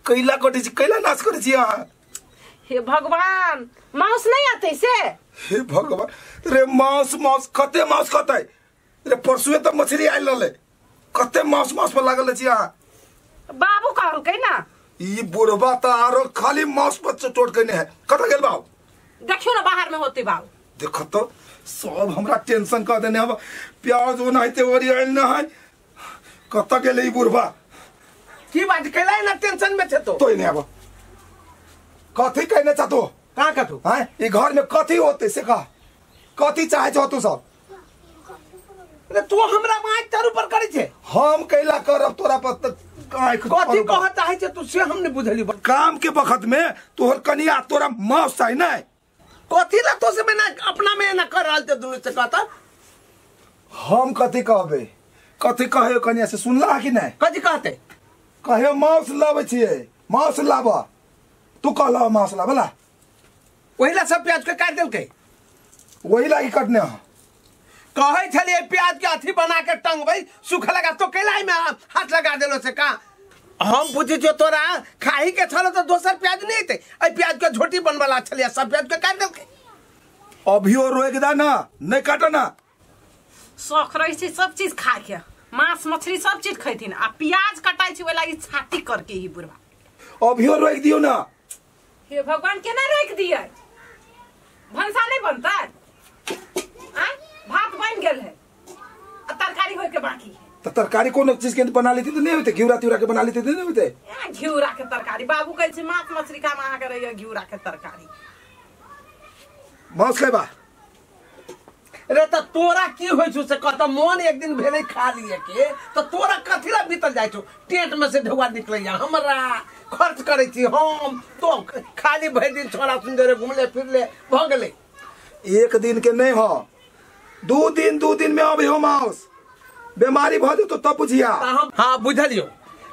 कैला कटै छी, कैला नाश करै छी अहाँ? हे भगवान, मांस नहीं आते से? हे भगवान रे, मांस मांस कते मांस खतै रे? परसुए त मछली आयल रहलै, कते मांस मांस पर लागल छी अहाँ? बाबू कहलकै ना। ई बुढ़बा त आरो खाली मांस पर चोट कने है। कत गेल बाबू? देखियो ना बाहर में होते बाबू। देख तो सब हमरा टेंशन कर देने हब। प्याज ओनाहिते ओरियायल न है। कत गेलै ई बुढ़बा? की बात कैला ना टेंशन में छे तो? तो नहीं आब। कथी कहने चाहतो? का कथू? हैं, ई घर में कथी होते से कह, कथी चाहे छो तू सब? अरे तू हमरा माइक तार ऊपर करै छे। हम कैला करब तोरा पर? त कथी कह चाहे छे तू से हम नहीं बुझली। काम के वक्त में तोहर कनिया तोरा मांस चाही नै? कथी ला तो से में ना अपना में ना कर रहल ते दुनु से कहता। हम कथी कहबे? कथी कहे कनिया से सुनला कि नै? कथी कहते? कहे मांस लाबै छियै, मांस लाब। तू कहला मांस लाबला, ओहिला सब प्याज के काट देलकै। वही लागी कटने हो। कहै छलियै प्याज के अथी बना के टंगबै, सूख लगा तो कैला में हाथ लगा देलो से का? हम बुझै छियो तोरा खाही के छलो तो दोसर प्याज नहीं एतै। एहि प्याज के झोटी बनबला छलियै, सब प्याज के काट देलकै। अभियो रोक दा ना, नहीं काट ना। शौक रहै छै सब चीज खा के, मांस मछली सब चीज खैथिन, आ प्याज कटाइ छै ओहि लागी छाती करके ही बुढ़बा। अभियो रोक दियो ना। हे भगवान, केना रोक दियै? भनसा नहीं बनता? भात बन गेल है, तरकारी होय के बाकी है। तो तरकारी कोनो चीज के बना लेती तो नहीं होते? घिउरा तिउरा के बना लेती तो नहीं होते? घिउरा के तरकारी बाबू कहै छै माछ मछली खाम, अहाँ के रहैया घिउरा के तरकारी। मांस खैबा रे त तोरा की होइ छौ से कह? त मोन एक दिन भेलै खा लिए के, त तोरा कथी ला बीतल जाइ छौ? टेंट में से ढौआ निकलैया, हमरा खर्च करै छी हम, तो खाली भरि दिन छोरा सुन्दर घुमले फिरले भ गेलै। एक दिन के नहीं हो, दू दिन, दू दिन में अभी हो मांस। बीमारी भ जेतौ तब बुझिया। हाँ बुझलियो,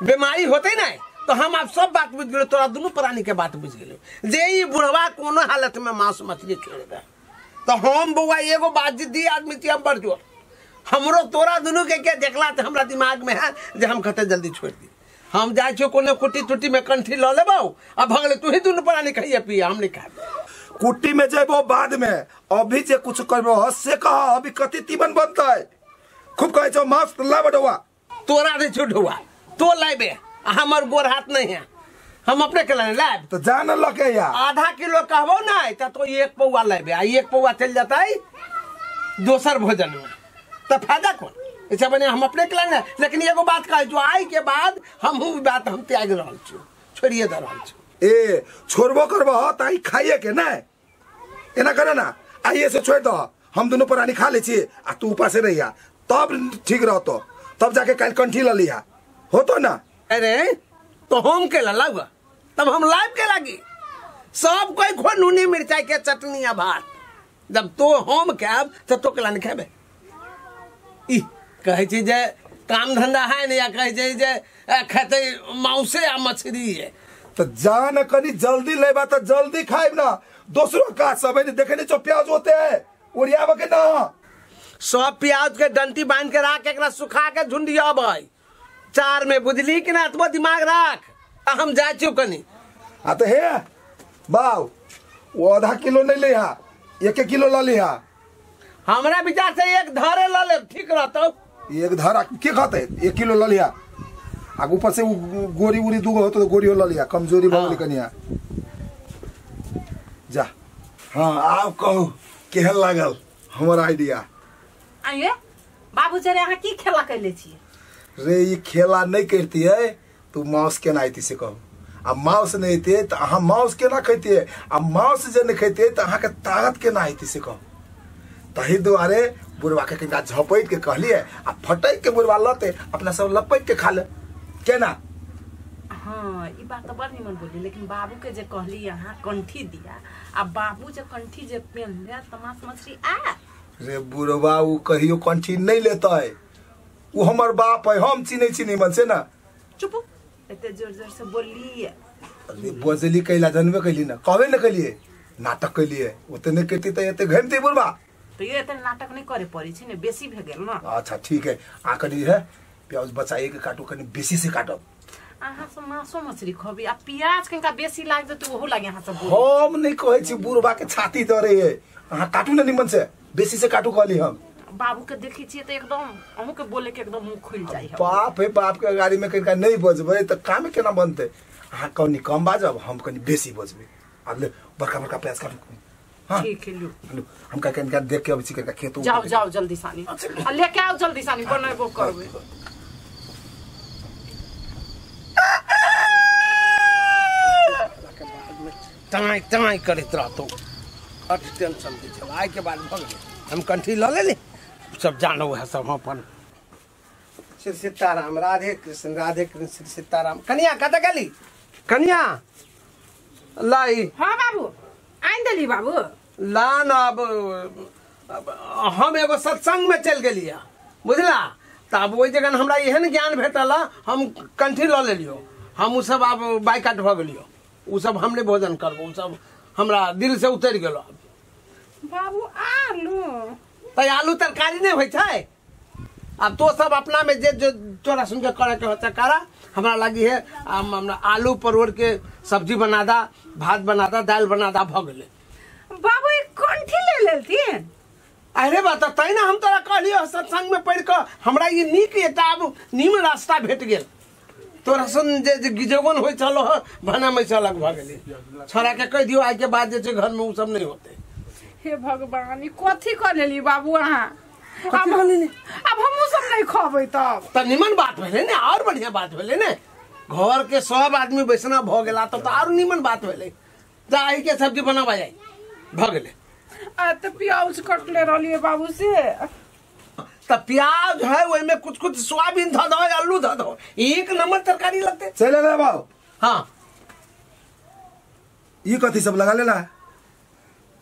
बीमारी होते ना तो हम आप सब बात बुझ गेलो, तोरा दुनू प्राणी के बात बुझ गेलो। जे ई बुढ़वा कोनो हालत में मांस मछली छोड़ दे तो हम बउआ एगो बात जिद्दी आदमी छी, हम बड़ जोर हमरो तोरा दुनू के देखला तो हमरा दिमाग में है जे हम कते जल्दी छोड़ दी। हम जाइ छियो कोनो कुटी टूटी में कंठी ल लेबौ आ भगले, तू ही दुनू प्राणी खाइए पिए, हम नहीं खाबे। कुट्टी में जेबो बाद में, अभी जे कुछ करबो से कह। अभी कति तीमन बनतै? खूब कहै छौ मांस लाब ढौआ। तोरा नहीं छौ ढौआ, तो लाबे, हमर गोर हाथ नहीं है, हम अपने के लाब। तो जान लके या आधा किलो कहबो नहीं तो एक पौआ लाबे, आ एक पौआ चल जाता दोसर भोजन में, तो फायदा कौन? ऐसा बने हम अपने के लाने। लेकिन एगो बात कहे जो आई के बाद हम बात हम त्याग रहल छी, छोड़िए दे रहल छी। ए छोड़बो करबो त आई खाइए के नै, एना करे ना, आइए से छोड़ दो, हम दोनों प्राणी खा ले छी आ तू उपासे रहिया, तब ठीक रहतो, तब जाके काल कंठी ल लिहा होतो ना। अरे तो हम के लाग, तब हम लाइव के लागी सब कोई खो नूनी मिर्चाई के चटनी आ भात, जब तो हम खाब तो तो के लाने खेबे। ई कहै छी जे काम धंधा है नहीं, या कहै छै जे खेतै मांसे आ मछली है। तो जान कनी जल्दी लेबा तो जल्दी खाइब ना, दोसरो काज सब है देखे नहीं छो प्याज होते है ओरियाब के ना। सब प्याज के डंटी बांध के राख, एकरा सुखा के झुंडियाबै चार में, बुझली कि ना? अतबो दिमाग राख। हम जाइ छियौ कनी। आ तो हे बाऊ, वो आधा किलो नहीं ले हा, एक एक किलो ल लिहा। हमरा विचार से एक धारे ल ले ठीक रहतौ। एक धारा के कहते? एक किलो ल लिहा, आ ऊपर से गोरी उरी दूगो होतो तो गोरी ल लिहा, कमजोरी भ गेलै कनिया। जा हाँ आप कहू केहन लागल हमर आइडिया? आइए बाबू जरे अहाँ की खेला कैले छियै? रे ई खेला नहीं करतियै तो मांस केना अयती से कहू? आ मांस नहीं अयतियै तो अहाँ मांस केना खैतियै? आ मांस जे नहीं खैतियै तो अहाँके ताकत केना अयती से कहू? तही दुआरे बुढ़वा के कनिका झपटि के कहलियै आ फटकि के बुढ़वा लतै, अपना सब लपटि के खा ले केना। हाँ ई बात तो बड़ निमन बोली, लेकिन बाबू के जे कहली अहाँ कंठी दिया, आ बाबू जे कंठी जे पेन्हले त मांस मछली आ रे बुढ़वा उ कहियो कंठी नहीं लेतै, उ हमर बाप है, हम चिन्है छी निमन से ना। चुप, एते जोर जोर से बोलली। अरे बजली कैला जानबे कैली ना, कहबे न कैलिए, नाटक कैलिए, ओते नहीं कहती त एते घमती बुढ़वा। तो ये एते नाटक नहीं करे पड़ी छै ने, बेसी भे गेल ना। अच्छा ठीक है, आ कनी है प्याज बचाइए के काटू, कनी बेसी से काटब। अहाँ सब मासो मछली खबी आ प्याज कनिका बेसी लाग जेतै ओहो लागे अहाँ सब। हम नहीं कहै छी बुढ़बा के छाती डरे है, अहाँ काटू ने निमन से, बेसी से काटू कहली हम। बाबू के देखै छियै तऽ एकदम अहूँ के बोले के एकदम मुंह खुलि जाइ है। बाप हे बाप के गाड़ी में कनिका नहीं बजबै तऽ काम केना बनतै? अहाँ कनि कम बाजब, हम कनि बेसी बजबै। आब ले बड़का बड़का प्याज काटू। हाँ ठीक है, लू हम का कनिका देख के अबै छी कनिका खेत। जाओ जाओ जल्दी सानी, आ लेके आओ जल्दी सानी, बनेबो करबै। टाँय टाँय करैत रहतौ, बड टेंशन दै छौ। आइ के बाद भऽ गेलै, हम कंठी लऽ लेली, सब जानो है सब अपन। श्री सीताराम, राधे कृष्ण, राधे कृष्ण, श्री सीताराम। कनिया कतऽ गेली? कनिया लाई। हाँ बाबू आनि देली बाबू। ला न, अब हम एगो सत्संग में चलि गेलियै बुझला, तऽ आब ओहि जगह हमरा एहन ज्ञान भेटल, हम कंठी लऽ लेलियो, हम ओ सब आब बाइकाट भऽ गेलियो, ओ सब हम नहि भोजन करबो, ओ सब हमरा दिल से उतरि गेलो। बाबू आलू तऽ आलू तरकारी नहि होइ छै। आब तो सब अपना में जे जे तोरा सुन के करे के होता करा, हमरा लगी है हमरा आलू परोड़ के सब्जी बना दा, भात बना दा, दालि बना दा, भऽ गेलै। बाबू एक कंठी ले लेलथिन? अरे बात तै ना हम तोरा कहलियो सत्संग में पढ़ि कऽ हमरा ई नीक एकटा आब नीम रास्ता भेट गेल। तोरा सुन जे गिजोगन होइ छलो भने में अलग भऽ गेलै। छोरा के कहि दियौ आइ के बाद जे छै घर में ओ सब नहि होतै। हे भगवान, ई कथी कऽ लेली बाबू अहाँ? अब हमहूँ सब नहीं खबै तब। तऽ निमन बात भेलै ने, और बढ़िया बात भेलै ने, घर के सब आदमी वैष्णव भऽ गेला तब तऽ आरो निमन बात भेलै। जा एहि के सब्जी बनाबऽ जाइ, भऽ गेलै। आ तऽ प्याज कटले रहलियै बाबू से, तऽ प्याज है ओहिमे कुछ कुछ सोयाबीन धऽ दहो, आलू धऽ दहो, एक नंबर तरकारी लगतै। चलि रे बाबू। हाँ ई कथी सब लगा लेला?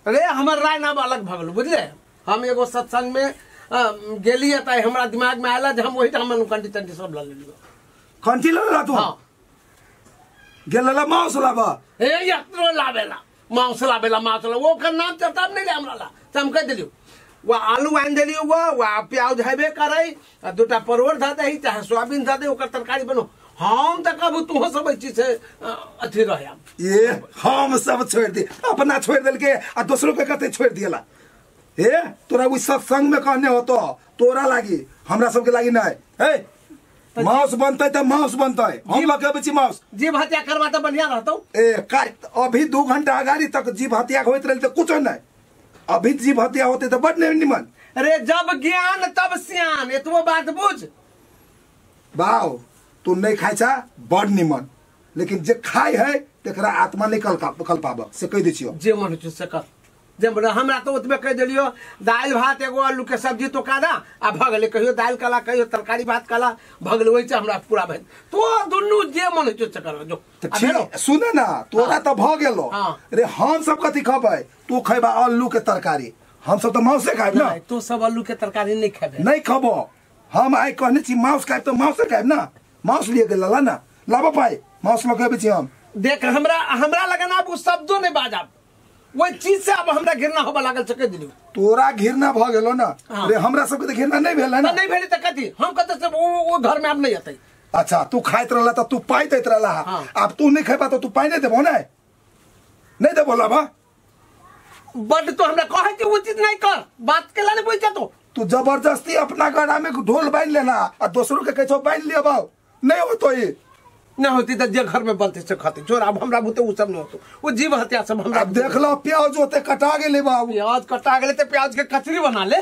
अरे हमर राय नाम अलग भऽ गेल बुझले। हम एगो सत्संग में गेलियै तऽ हमरा दिमाग में आयल जे हम ओहिठाम कंठी तंठी सब लऽ लेलियै। कंठी लऽ लेला तू? हाँ। गेल लेला मांस लाबऽ? हे यात्रो लाबेला, मांस लाबेला, मांस ला ओकर नाम चर्चा नहि ले हमरा ला, तऽ हम कहि देलियौ वो आलू आनि देलियौ, वो प्याज हेबे करै, आ दूटा परोड़ धऽ दही चाहे सोयाबीन धऽ दही, ओकर तरकारी बनो। हम तऽ कहबू तोहो सब एहि चीज से अथी रह। ए हम सब छोड़ि दे, अपना छोड़ि देलकै आ दोसरो के कते छोड़ि दियला। हे तोरा ओहि सत्संग में कहने होतो तोरा लागी, हमरा सबके लागी नहीं। हे मांस बनतै तऽ मांस बनतै, हम लऽ के अबै छी मांस। जीव हत्या करबा तऽ बढ़िया रहतौ। ए अभी 2 घंटा अगाड़ी तक जीव हत्या होइत रहल तऽ कुछो नहीं, अभी जीव हत्या होते तऽ बड निमन। अरे जब ज्ञान तब सियान, एतबो बात बुझ। बाउ तू नहीं खाइ छा बड निमन, लेकिन जे खाइ है तकरा आत्मा नहीं कल पाब, से कहि दै छियौ। जे मन होइ से कर, जे हमरा तो ओतबे कहि देलियो, दालि भात एगो आलू के सब्जी तो कादा आ भऽ गेलै। कहियो दालि कला, कहियो तरकारी भात कला, भऽ गेलै, ओहिसँ हमरा पूरा भेल। तो दुनू जे मन होइ से कर। जो सुन ना, तोरा तऽ भऽ गेलो। अरे हम सब कथी खबै? तू खैबा आलू के तरकारी, हम सब तऽ मांसे खायब ना। तू सब आलू के तरकारी नहीं खेबे? नहीं खबो हम। आइ कहने छी मांस खायब तऽ मांसे खायब ना, मांस लिए गेल ला ना, लाबऽ पाइ, मांस लऽ के अबै छी हम। देख हमरा हमरा लगन आब ओ शब्दो नहीं बाजब, वही चीज से अब हमरा घृणा होबऽ लागल छै, कहि दिलियौ। तोरा घृणा भऽ गेलो ना? अरे हमरा सबके तऽ घृणा नहीं भेल है ना। नहीं भेलै तऽ कथी, हम कतऽ से ओ घर में आब नहीं अतै। अच्छा तू खाइत रहला तऽ तू पाइ दैत रहला, आब तू नहीं खेबा तऽ तू पाइ नहीं देबो? नहीं नहीं देबो लाबा। बड तो हमरा कहै कि ओ चीज नहीं कर, बात केला नहीं बुझै तू। तू जबरदस्ती अपना गड़ा में ढोल बान्हि लेला आ दोसरो के कहै छौ बान्हि लिअ बाउ, नहीं होतो ई। नहीं होती तो जे घर में बनते से खाते छोड़। अब हमरा बुते उ सब नहीं होतो, वो जीव हत्या सब हमरा। अब देख लो प्याज होते कटा गेलै बाबू। प्याज कटा गेलै ते प्याज के कचरी बना ले।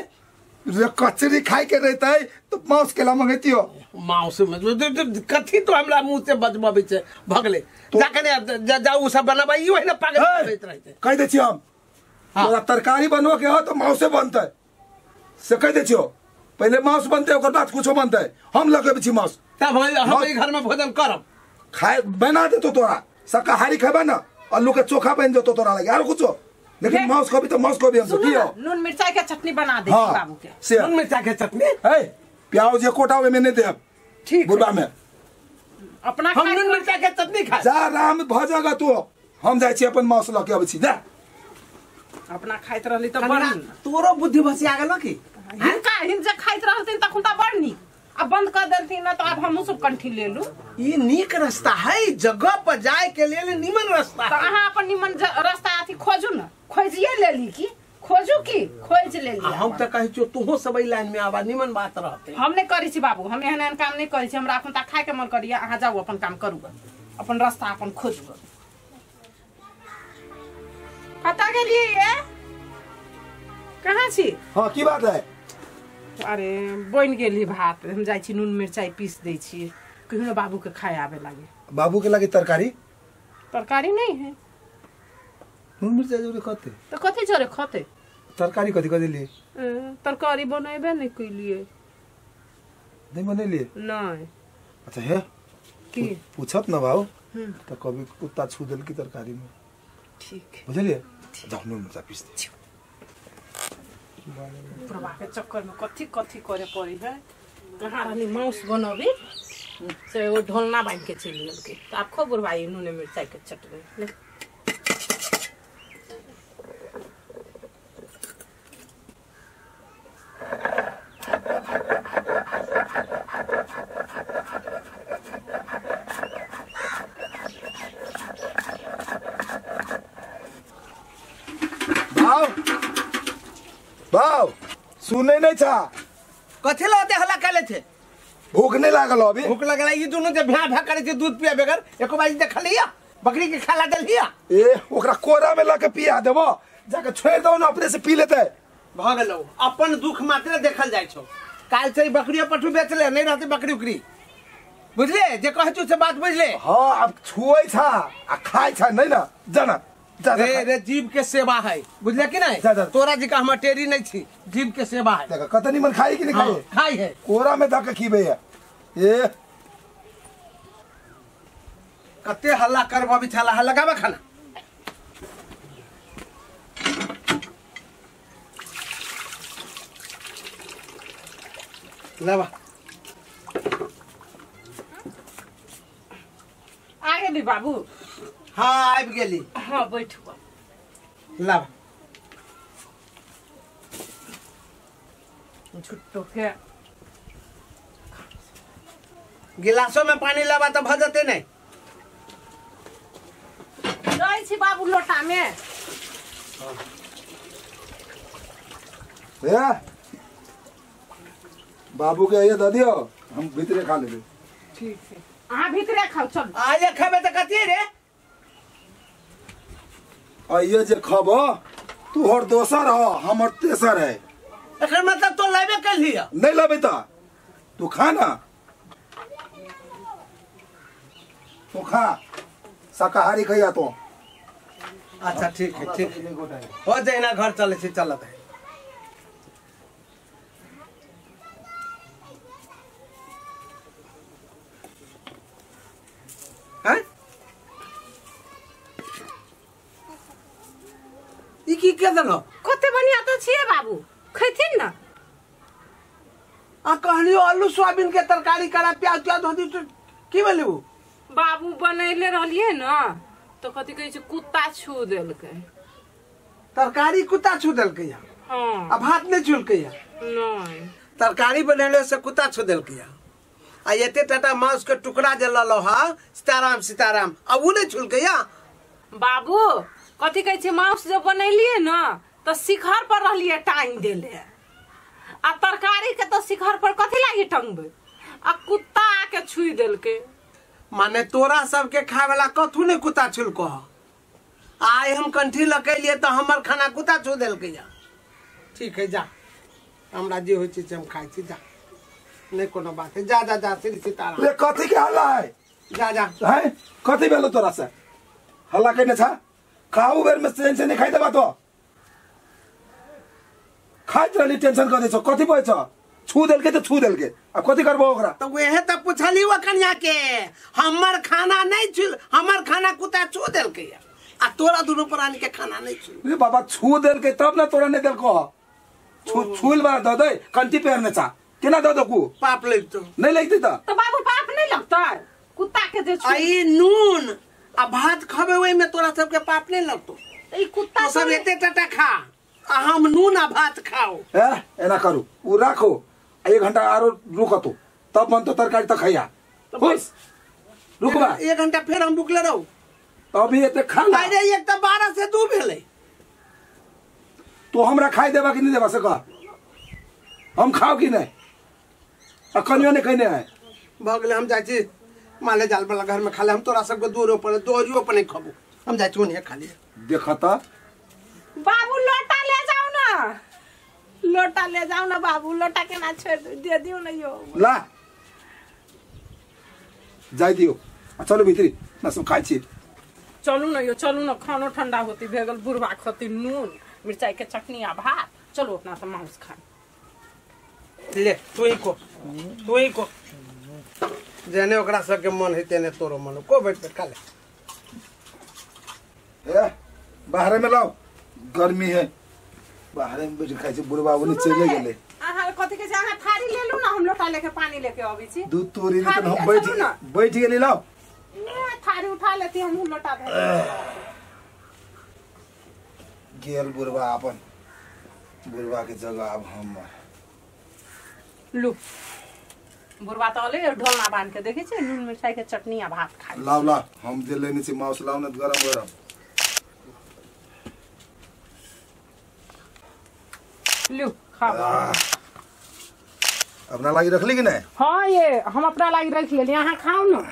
रे कचरी खाइ के रहतै तो मांस केला मंगैतियो। मांस में कथी तो हमरा मुंह से बजबबै छै, भगले जा कने जा उ सब बनाबै, ई ओहिना पागल करैत रहतै। कहि दै छी हम, तोरा तरकारी बनबऽ के हो तो मांसे बनतै, से कहि दै छियौ। पहिले मांस बनतै ओकर बाद कुछो बनतै। हम लऽ के अबै छी मांस, तब हम एहि घर में भोजन करब। खाए बना देतो तोरा, शाकाहारी खेबा ना, आलू के चोखा बन जेतो तोरा लगे आरो कुछो, लेकिन मांस खबी तो मांस खबी हम सब। की हो? नून मिरचाई के चटनी बना दे बाबू के। नून मिरचाई के चटनी? हे प्याज एकोटा ओमे नहीं देब, ठीक बुढ़बा में अपना हम नून मिरचाई के चटनी खा। जा राम भ जागा तू, हम जाइ छी अपन मांस लऽ के अबै छी। जा अपना खाइत रहली तऽ बड़ नीक। तोरो बुद्धि भसिया गेलो की? हिनका हिन जे खाइत रहलथिन तखन तऽ बड़ नीक, आ बंद कर देलथिन ना तो आब हमहूँ सब कंठी ले लू। ई नीक रास्ता है, जगह पर जाए के लिए निमन रास्ता। तो अहाँ अपन निमन रास्ता अथी खोजू ना, खोजिए ले ली की खोजू की खोज ले ली। हम तो कहै छियो तोहो सब लाइन में आवा, निमन बात रहते। हम नहीं करै छी बाबू, हम एहन एहन काम नहीं करै छी। हमरा अपन ता खाय के मन करिया, अहाँ जाउ अपन काम करू, अपन रास्ता अपन खोजू। कतऽ गेलियै ये? कहाँ छी? हाँ की बात है? अरे बनि गेली भात, हम जाइ छी नून मिरचाई पीस दै छी, कहियो बाबू के खाए आबे लागे। बाबू के लागे तरकारी? तरकारी नहीं है। नून मिरचाई जोरे खते? तो कथी जोरे खते? तरकारी कथी कथी लिए? तरकारी बनेबे नहीं कइलिए। नहीं बनेलिए? नहीं। अच्छा हे की पूछत ना बाबू तो कभी कुत्ता छू देल की तरकारी में। ठीक बुझलिए? जाओ नून मिरचाई पीस दे। प्रभा के चक्कर में कथी कथी करे पड़ी है। कहाँ रहनी मांस बनबी से वो ढोलना बांध के चलि गेलकै। तो आब खो बुढ़वाई नूने मिरचाई के चटनी। बाव सुने नहीं था कथी लते हल्ला कैले थे? भूख नहीं लागल अभी? भूख लगल ई दोनों जे भ्या भ्या करे छे दूध पिया बगैर एको बाजी देखलिया बकरी के खाला देलिया। ए ओकरा कोरा में लके पिया देबो, जाके छोड़ दो ना अपने से पी लेते। भ गेलौ अपन दुख मात्र देखल जाय छौ। काल से बकरी पठू बेचले नहीं रहते बकरी उकरी, बुझले? जे कहै छु से बात बुझले? हां अब छुए छा आ खाय छा नहीं ना जाना। रे रे जीव के सेवा है, बुझले कि नहीं? तोरा जी का हम टेरी नहीं छी, जीव के सेवा है। देखा कत निमन खाई कि नहीं खाई? हाँ, खाई है। कोरा में धके खीबे है। ए कते हल्ला करबो बिछाला हल्ला लगाबे खाना। लावा आ गेली बाबू? हाँ आबि गेली। हाँ बैठू। लाव झुट्टो के गिलासो में पानी लावा तो भ जते नहीं। रहै छी बाबू लोटा में। ए बाबू के आइए दे दियो, हम भीतरे खा लेबे। ठीक है अहाँ भीतरे खाओ। चल आजे खेबे त कथी रे? आइए जे खबो तू हर दोसर हो हमर तेसर है। एकर मतलब तो लाबे कलिया? नहीं लाबे त तू खा ना, तू खा, शाकाहारी खैया तो। अच्छा ठीक है ठीक है, हो जहिना घर चले छी चलत है। हैं ई की के देलौ? कते बढ़िया तो छियै बाबू, खैथिन ना। आ कहलियो आलू सोयाबीन के तरकारी करा प्याज त्याज धो दी तो की भेलै? बाबू बनैले रहलियै ना तो कथी कहै छै कुत्ता छू देलकै। तरकारी कुत्ता छू देलकै? हां। आ भात नहीं छुलकै? नहीं। तरकारी बनैले से कुत्ता छू देलकै। आ एते टाटा मांस के टुकड़ा जे ललो हा सीताराम सीताराम, आ उ नहीं छुलकै? बाबू कथी कहै छै मांस जब बनैलियै ना तो शिखर पर रहलियै टांग देले, आ तरकारी के तो शिखर पर कथी लागी टंगबे, आ कुत्ता आके छुई देलकै। माने तोरा सबके खाए वाला कथू नहीं कुत्ता छुलको। आइ हम कंठी लकेलिए तो हमर खाना कुत्ता छू देलकै। ठीक है जा, हमरा जे होइ छै से हम खाइ छी, जा नहीं कोनो बात है, जा जा जा श्री सीताराम। रे कथी के हल्ला है? जा जा है कथी भेलो तोरा से हल्ला कइने छा? खाऊ बेर में चैन से नहीं खाइ देबा तो खाइत रहली टेंशन कर दै छौ। कथी पै छौ? छू देलकै त छू देलकै, अब कथी करबो ओकरा? तो वहे त पुछली व कन्या के हमर खाना नहीं छू, हमर खाना कुत्ता छू देलकै आ तोरा दुनू प्राणी के खाना नहीं छू। रे बाबा छू देलकै तब ना तोरा नहीं देलको। छू छूल बा the they कंठी पेरने चा केना the दकू? पाप लगतो नहीं लगतै त? तो बाबू पाप नहीं लगतै कुत्ता के जे छू। आई नून आ भात खबे ओइ में तोरा सबके पाप नहीं लगतो। ई कुत्ता तो सब एते टटा खा आ हम नून आ भात खाओ। ए एना करू उ राखो 1 घंटा आरो रुकतो तब बनतो तरकारी त खैया खुश रुकबा 1 घंटा फेर हम भुखले रहू अभी एते खा ला। अरे एक त 12 से 2 भेलै तो हमरा खाइ देबा कि नहीं देबा से कह हम खाओ कि नहीं आ कनियो ने कहने है भ गेलै हम जाइ छी माले जाल वाला घर में खा ले हम तोरा सबके दूरो पर दोरियो पर नहीं खबो हम जाइ छी ओने खा ले। देख त बाबू लोटा ले जाओ ना लोटा ले जाओ ना बाबू लोटा के ना छोड़ दे दियो ना यो ला जाय दियो आ चलो भीतरी ना सब खाइ छी चलू ना यो चलू ना खानो ठंडा होती भेगल बुढ़वा खती नून मिरचाई के चटनी आ भात चलो अपना सब मांस खा ले तू ही को जेने ओकरा सबके मन है तेने तोरो मन को बैठ के खा ले। ए बाहर में लाओ गर्मी है बाहर में बैठ खाइ छी बुढ़वा ओने चले गेलै। अहाँ कथि के छै अहाँ थारी ले लू ना हम लोटा लेके पानी लेके अबै छी दूध तोरी ने त हम बैठ गेली लाओ ने थारी उठा लेती हम लोटा धर गेल बुढ़वा अपन बुढ़वा के जगह अब हमर लू बुढ़वा त अले ढोलना बांध के देखै छी नून मिरचाई के चटनी आ भात खाइ लाओ ला हम जे लेने छी मांस लाओ न गरम गरम लू खाओ। अपना लागी रखली कि नहीं? हाँ ये हम अपना लागी रख लेली अहाँ खाओ न।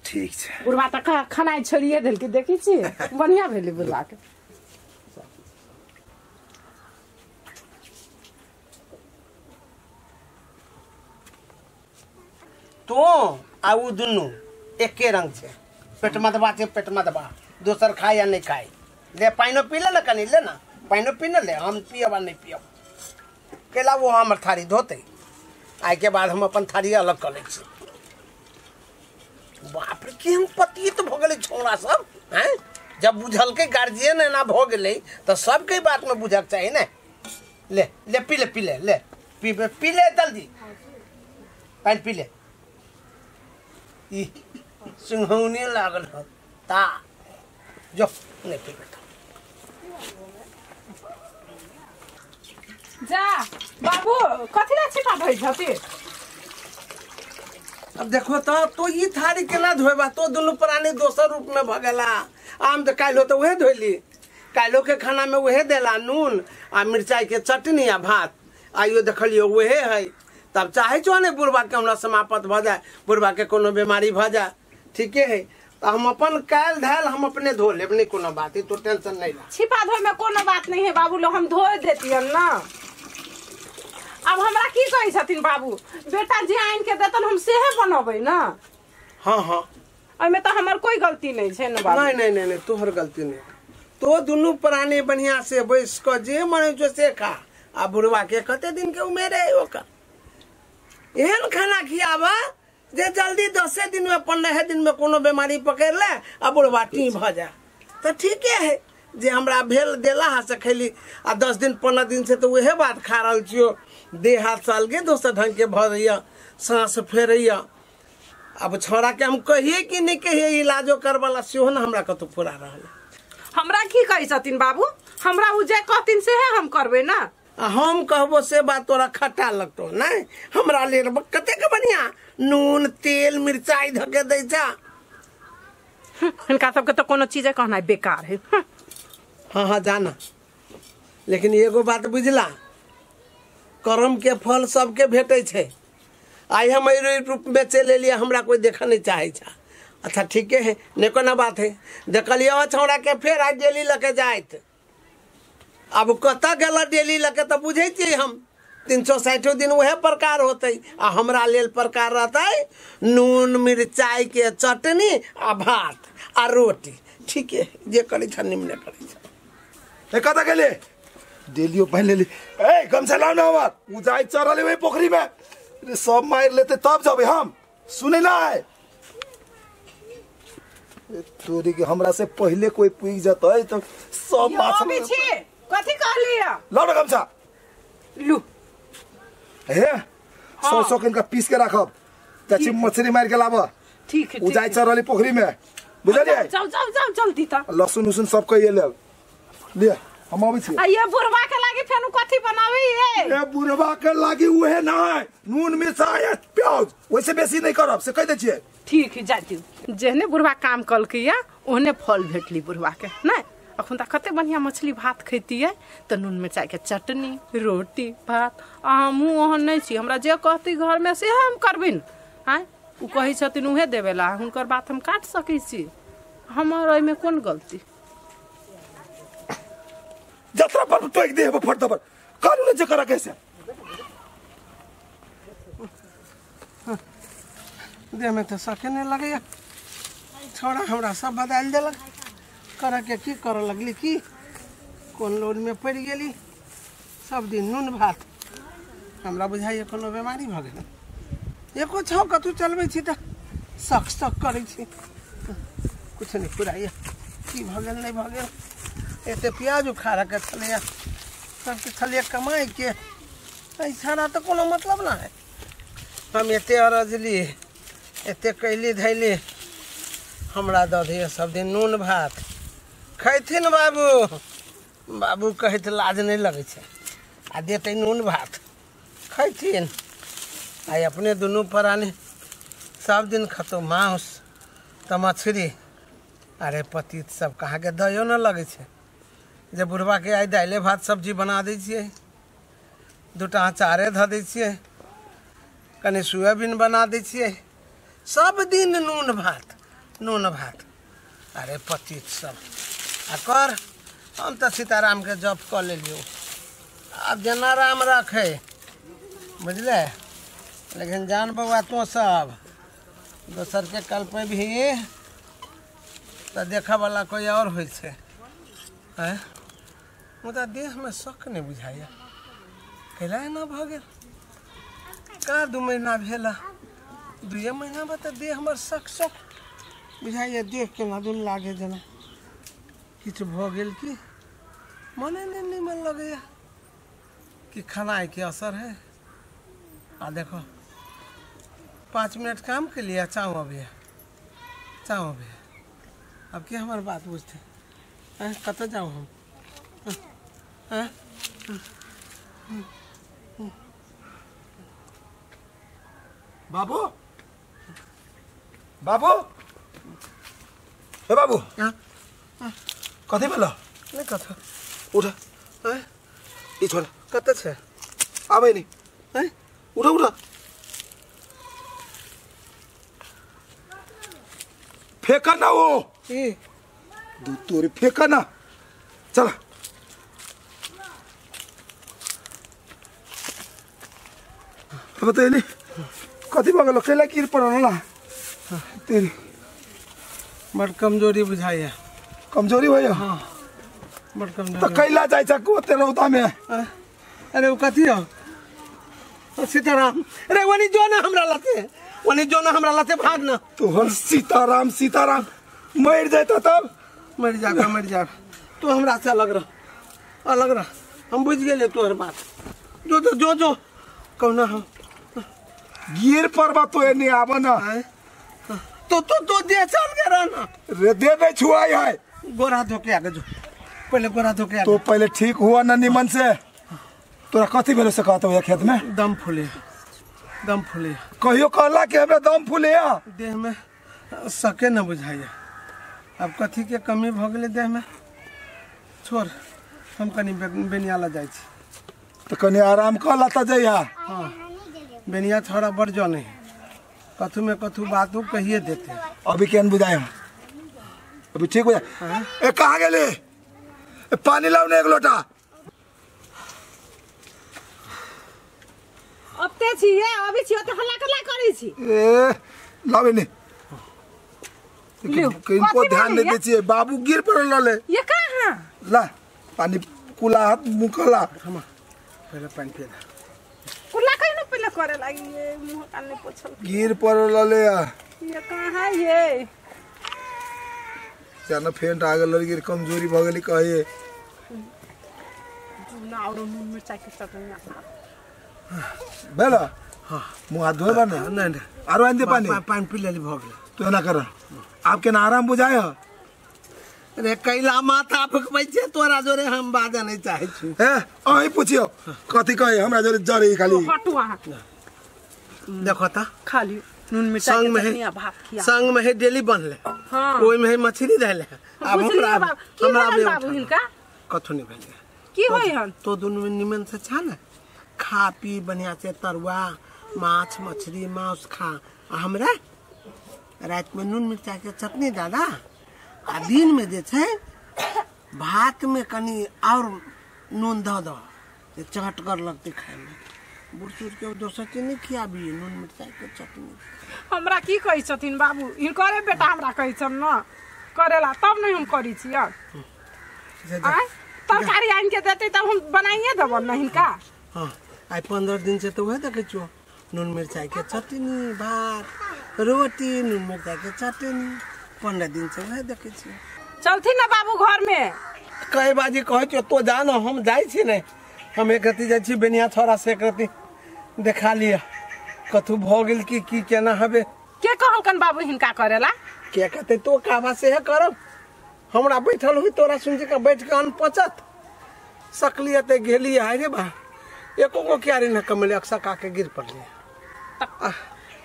ठीक छै बुढ़वा त खानाइ छोड़िए देलकै देखै छी बढ़िया भेलै बुढ़वा के। तो आ उ दुनू एके रंग छै पेट मदबा छै पेट मदबा दोसर खाए या नहीं खाए ले पानिओ पी ले ना कनी ले ना पानिओ पी ले हम पियब आ नहीं पियब केला वो हमर थारी धोतै आइ के बाद हम अपन थारी अलग कऽ लै छी। बाप रे केहन पतित भऽ गेलै छौड़ा सब हैं जब बुझलकै गार्जियन एना भऽ गेलै तऽ सबके बातमे बुझक चाही ने। ले ले पी ले पी ले ले पी पी ले जल्दी पानि पी ले ई सिंघौनी लागल ह ता जो नहीं पी बेटा जा बाबू कथि ला छिपा धोइ छथि। अब देखो तो ई थारी केना धोएबा तो दुनू प्राणी दोसर रूप में भ गेला। आम तो काल्हो तो उहे धोइली काल्हो के खाना में उहे देला नून आ मिरचाई के चटनी आ भात आइयो देखलियो उहे है तब चाहे छो ने बुढ़वा के हमरा समाप्त भ जाए बुढ़वा के कोनो बीमारी भ जाए ठीके है तो हम अपन काल्हि धैल हम अपने धो लेब नहीं कोनो बात है तो टेंशन नहीं ला। छिपा धोए में कोनो बात नहीं है बाबू लो हम धो देतियन ना। अब हमरा की कहै छथिन बाबू बेटा जे आनि के देतन हम सेहे बनबै ना। हाँ हाँ एहिमे तऽ हमर कोई गलती नहीं छै ने बाबू। नहीं नहीं नहीं नहीं तोहर गलती नहीं तो दुनू प्राणी बढ़िया से बैस के जे मन जो से खा आ बुढ़वा के कते दिन के उमेर है ओकर एहन खाना खियाबा जे जल्दी 10 दिन में 15 दिन में कोनो बीमारी पकड़ ले आ बुढ़वा टी भ जाए तो ठीके है जे हमरा भेल देला हा से खैली आ 10 दिन 15 दिन से तो उहे बात खा रहल छियो देह हाथ साल के दोसर ढंग के भरैया सांस फेरैया। अब छोड़ा के हम कहिए कि नहीं कहिए इलाजो करवाला सेहो न हमरा कतौ पूरा रहल। हमरा की कहै छथिन बाबू हमरा उ जे कहथिन सेहे हम करबै ना। हम कहबो से बात तोरा खट्टा लगतो नहीं हमरा लेल कतेक बढ़िया नून तेल मिरचाई धके दै छा। हिनका सबके तो कोनो चीजे कहनाइ बेकार है। हाँ हाँ जाना लेकिन एगो बात बुझला कर्म के फल सबके भेटै छै। आइ हम एहि रूप में चलि एलियै हमरा कोई देखऽ नहीं चाहै छै। अच्छा ठीके है नहीं कोनो बात है देखलियै छौड़ा के फेर आइ डेली लऽ के जाइत अब कतऽ गेल डेली लऽ के तऽ बुझै छियै हम 360 दिन उहे प्रकार होतै आ हमरा लेल प्रकार रहतै नून मिरचाई के चटनी आ भात आ रोटी ठीके जे करै छ निमने करै छ। ए कतऽ गेलै डेलियो पहिन लेली ए गमछा लाउ न हमर उ जाइ चढ़ल ओहि पोखरी में रे सब मारि लेतै तब जबै हम सुनै ना तोरी के हमरा से पहले कोई पुग जतै तो सब माछ कथि कहलियै लाउ न गमछा लू हे 100 के इनका पीस के राखब चाची मछली मार के लाब। ठीक है उ जाइ चढ़ल पोखरी में बुझलियै जाउ जाउ जाउ जल्दी त लहसुन उसुन सब कहिए ले ले हम अबै छी। आ ये बुढ़वा के लागी फेनु कथी बनावे ये ए बुढ़वा के लागी उहे ना नून मिर्चा या प्याज वैसे बेसी नहीं करब से कह दे छिए। ठीक है जाती जेहने बुढ़वा काम कलकै ओहने फल भेटली बुढ़वा के नहीं। अखन त कते बढ़िया मछली भात खैतियै त नून मिरचाई के चटनी रोटी भात। आ हमहूँ ओहन नहीं छी, हमरा जे कहती घर में से हम करबै न। आँय उ कहै छथिन उहे देवेला, हुनकर बात हम काट सकै छी, हमर एहिमे कोन गलती। जतरा पर टोक दे फट दबर करू ने जे करा कैसे देह में तो सके नहीं लगैया। छोड़ा हमरा सब बदल देलक, कर के की कर लगली की कोन लोड में पड़ गेली। सब दिन नून भात हमरा बुझाइए कोनो बीमारी भऽ गेल। एको छौ कतहु चलबै छी तऽ सक सक करै छी, कुछ नहीं फुराइए की भऽ गेल नहीं भऽ गेल। एते प्याज उखाड़ के छलैया सबके छलियै कमाइ के, एहि छाड़ा तऽ कोनो मतलब ना है। हम एते अरजली एते कैली धैली, हमरा दऽ दिअ सब दिन नून भात खैथिन बाबू। बाबू कहैत लाज नहीं लगै छै आ देतै नून भात खैथिन। आइ अपने दुनू प्राणी सब दिन खतो मांस तऽ मछली। अरे पतित सब कहाँके दयो न लगै छै जे बुढ़बाके आइ दाइले भात सब्जी बना दै छियै, दूटा अचारे धऽ दै छियै, कनि सोयाबीन बना दै छियै, सब दिन नून भात नून भात। अरे पतित सब आ कर, हम तऽ सीतारामके जप कऽ लेलियौ, आब जेना राम रखे बुझले। लेकिन जान बौआ तो सब दोसरके कल्पे भी तऽ देखऽवला कोइ और होइ छै। आँय मुदा देहमे शक नहि बुझाइए, कैला एना भऽ गेल। का 2 महीना भेल, 2 महीनामे तऽ देह हमर शक शक बुझाइए, देह केना दुन लागे जेना किछु भऽ गेल कि मने नहि नीमन लगैया कि खानाके असर है। आ देखो 5 मिनट काम के लिए चाव अभी चाव अभी। अब के हमार बात बुझते हैं, कतऽ जाऊँ हम। बाबू बाबू हे बाबू कथी भेल? नहीं कथा उठ ई छोड़ कतऽ छै आबै नहीं। उठ उठ फेंका ना वो दू तोरी फेंका ना चल। बतैली कथी भऽ गेलो कैला गिर पड़ल ना तेरी? बड़ कमजोरी बुझाइए। कमजोरी होइए? हाँ बड़ कमजोरी। तऽ कैला जाइ छ ओते रौदा में? अरे वो कथी हो सीताराम। अरे वनी जो ना हमरा लते, वनी जो ना हमरा लते भाग ना। तोहर सीताराम सीताराम मर जाता तब? मर जा मर जा, तू हमरा से अलग रह अलग रह, हम बुझ गेलियै तोहर बात। जो जो जो जो कहना हम गिर पड़बा तो एने आब ना। तो तो तो दे चल के रहना रे दे नहीं छुआई है। गोरा धोके आगे जो पहले गोरा धोके आगे। तो पहले ठीक हुआ ना निमन से। तोरा कथी भेलो से कहत हो खेत में? दम फूले दम फूले। कहियो कहला कि हमरा दम फूले? देह में सके न बुझाइए, अब कथी के कमी भ गेलै देह में। छोड़ हम कनी बेनिया ला जाइ छी। तो कनी आराम कर लता जइहा। हाँ बेनिया छोड़ा बड़ जने कथू में कथू बात हो कहिए देते। अभी केन बुझाए अभी ठीक हो जाए। ए कहाँ गेली? पानी लाओ ने एक लोटा। अब ते छी ये अभी छी त हल्ला कल्ला करै छी। ए लावे ने किनको ध्यान नहीं दे छी, बाबू गिर पड़ल रहले। ये कहाँ? ला पानी कुला हाथ मुंह कला। हम पहले पानी पी ले। कुला कहीं न पहले करे लागी ये मुंह कान नहीं पोछल। गिर पड़ल रहले। ये कहाँ ये? जाना फेंट आ गेल गिर कमजोरी भ गेली कहे। ना और नून मिर्चाई के चटनी भेल। हां मुंह हाथ धोबा ने? नहीं नहीं आरो आन दे पानी। पानी पी लेली भ गेल। तो एना कर आप के ना आराम बुझाय। रे कैला माथा फुकबै छै तोरा जोरे हम बाजऽ नहीं चाहै छी। ए अहीं पुछियो कथी कहे हमरा जोरे जरे खाली। हटू अहाँ देखो त खाली नून मिरचाई के चटनी आ भात खिया संग में है डेली बनले। हां ओइ में है मछली रहले। आब हमरा हमरा बाबू हिनका कथो नहीं भेले की होई हन तो दुनू में निमन से छा ना खा पी बढ़िया से तरुआ माछ मछली मांस खा। आ हमरा रात में नून मिरचाई के चटनी दादा आ दिन में जे छै भात में कनी और नून धऽ दऽ जे चहटगर लगतै खाय में। बूढ़ सूढ़ के दोसर चीज नहीं खियाबी नून मिरचाई के चटनी। हमरा की कहै छथिन बाबू हिनकरे बेटा हमरा कहै छन न करेला तब नहीं हम करै छियै। आय तरकारी आनि के देतै तब हम बनाइए देबन न हिनका। हां आइ 15 दिन से तो वह देखै छियो नून मिरचाई के चटनी भात रोटी नून मिरचाई के चटनी 15 दिन से वह देखै छियो। चलथिन ना बाबू घर में कई बाजी कहै छियो तो जा न हम जाइ छी ने हम एक रति जाइ छी बेनिया छोरा से एक रति देखा लिया कथू भ गेल की की केना हबे। के कहलकन बाबू हिनका करेला के कहते तो काबा से है करब हमरा बैठल हुई तोरा सुन के बैठ के अन पचत सकलिए ते गेली आय रे बा एको गो क्यारी न कमले अक्सा का के गिर पड़ले।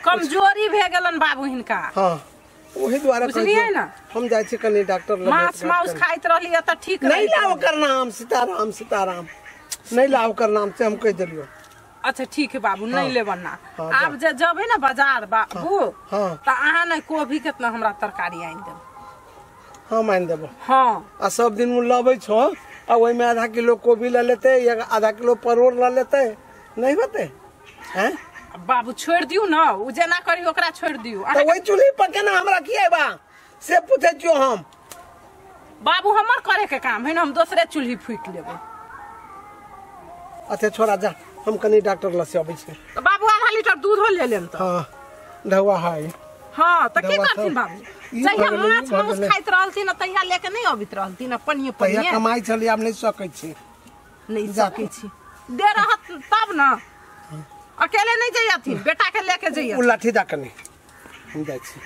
कमजोरी भे गेलन बाबू हिनका। हां ओही द्वारा बुझलियै ना हम जाइ छी कनी डॉक्टर लग माछ माउस खाइत रहलियै त ठीक नहीं लाओ कर नाम सीताराम सीताराम नहीं लाओ कर नाम से हम कह देलियो। अच्छा ठीक है बाबू नहीं लेबन ना। आब जे जबे ना बाजार बाबू त अहाँ ने कोबी केतना हमरा तरकारी आनि देब। हम आनि देबो। हां आ सब दिन मुन लबै छो आ ओइ में आधा किलो कोबी ल लेते या आधा किलो परोड़ ल लेते नहीं होते हैं बाबू छोड़ दियो ना उ जेना करी ओकरा छोड़ दियो। त ओइ चूल्ही पर केना हमरा की आबा से पूछै छियो हम बाबू हमर करे के काम है ना हम दोसरे चूल्ही फूक लेबै। अच्छा छोरा जा हम कनी डॉक्टर लग से अबै छी। बाबू आधा लीटर दूध हो ले लेम त। हां ढौआ है। हां त की करथिन बाबू जहिया माछ मांस खाइत रहलथिन तहिया लेके नहीं अबित रहलथिन पनिये पनिये तहिया कमाइ छली आब नहीं सकै छी नहीं सकै छी दे रहत तब ना अकेले नहीं जइयथिन बेटा के लेके जइयथिन। उ लाठी दा कनी हम जाइ छी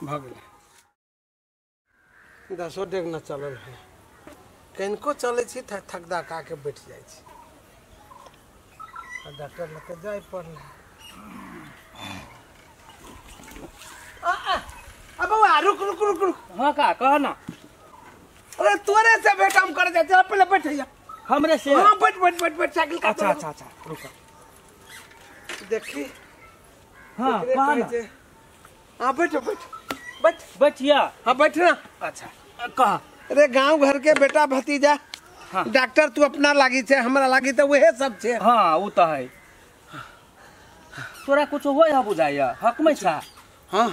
भ गेलै 10 डेग न चलल है कनको चलै छी थकदा का के बैठ जाइ छी आ डॉक्टर लग के जाय पड़ल। आ बउआ रुक रुक रुक रुक। हां का कह ना। अरे तोरे से भेंट हम करे जाय चल पहले बैठ जा हमरे से। हां बैठ बैठ बैठ बैठ साइकिल का। अच्छा अच्छा अच्छा रुक देखी। हां कह ना। हां बैठ बैठ बैठ बैठिया। हां बैठ ना। अच्छा कह। अरे गांव घर के बेटा भतीजा हाँ। डॉक्टर तू अपना लागी छे हमरा लागी त वहे सब छे। हां उ त है तोरा कुछ होय ह बुझाइया हक में छा। हां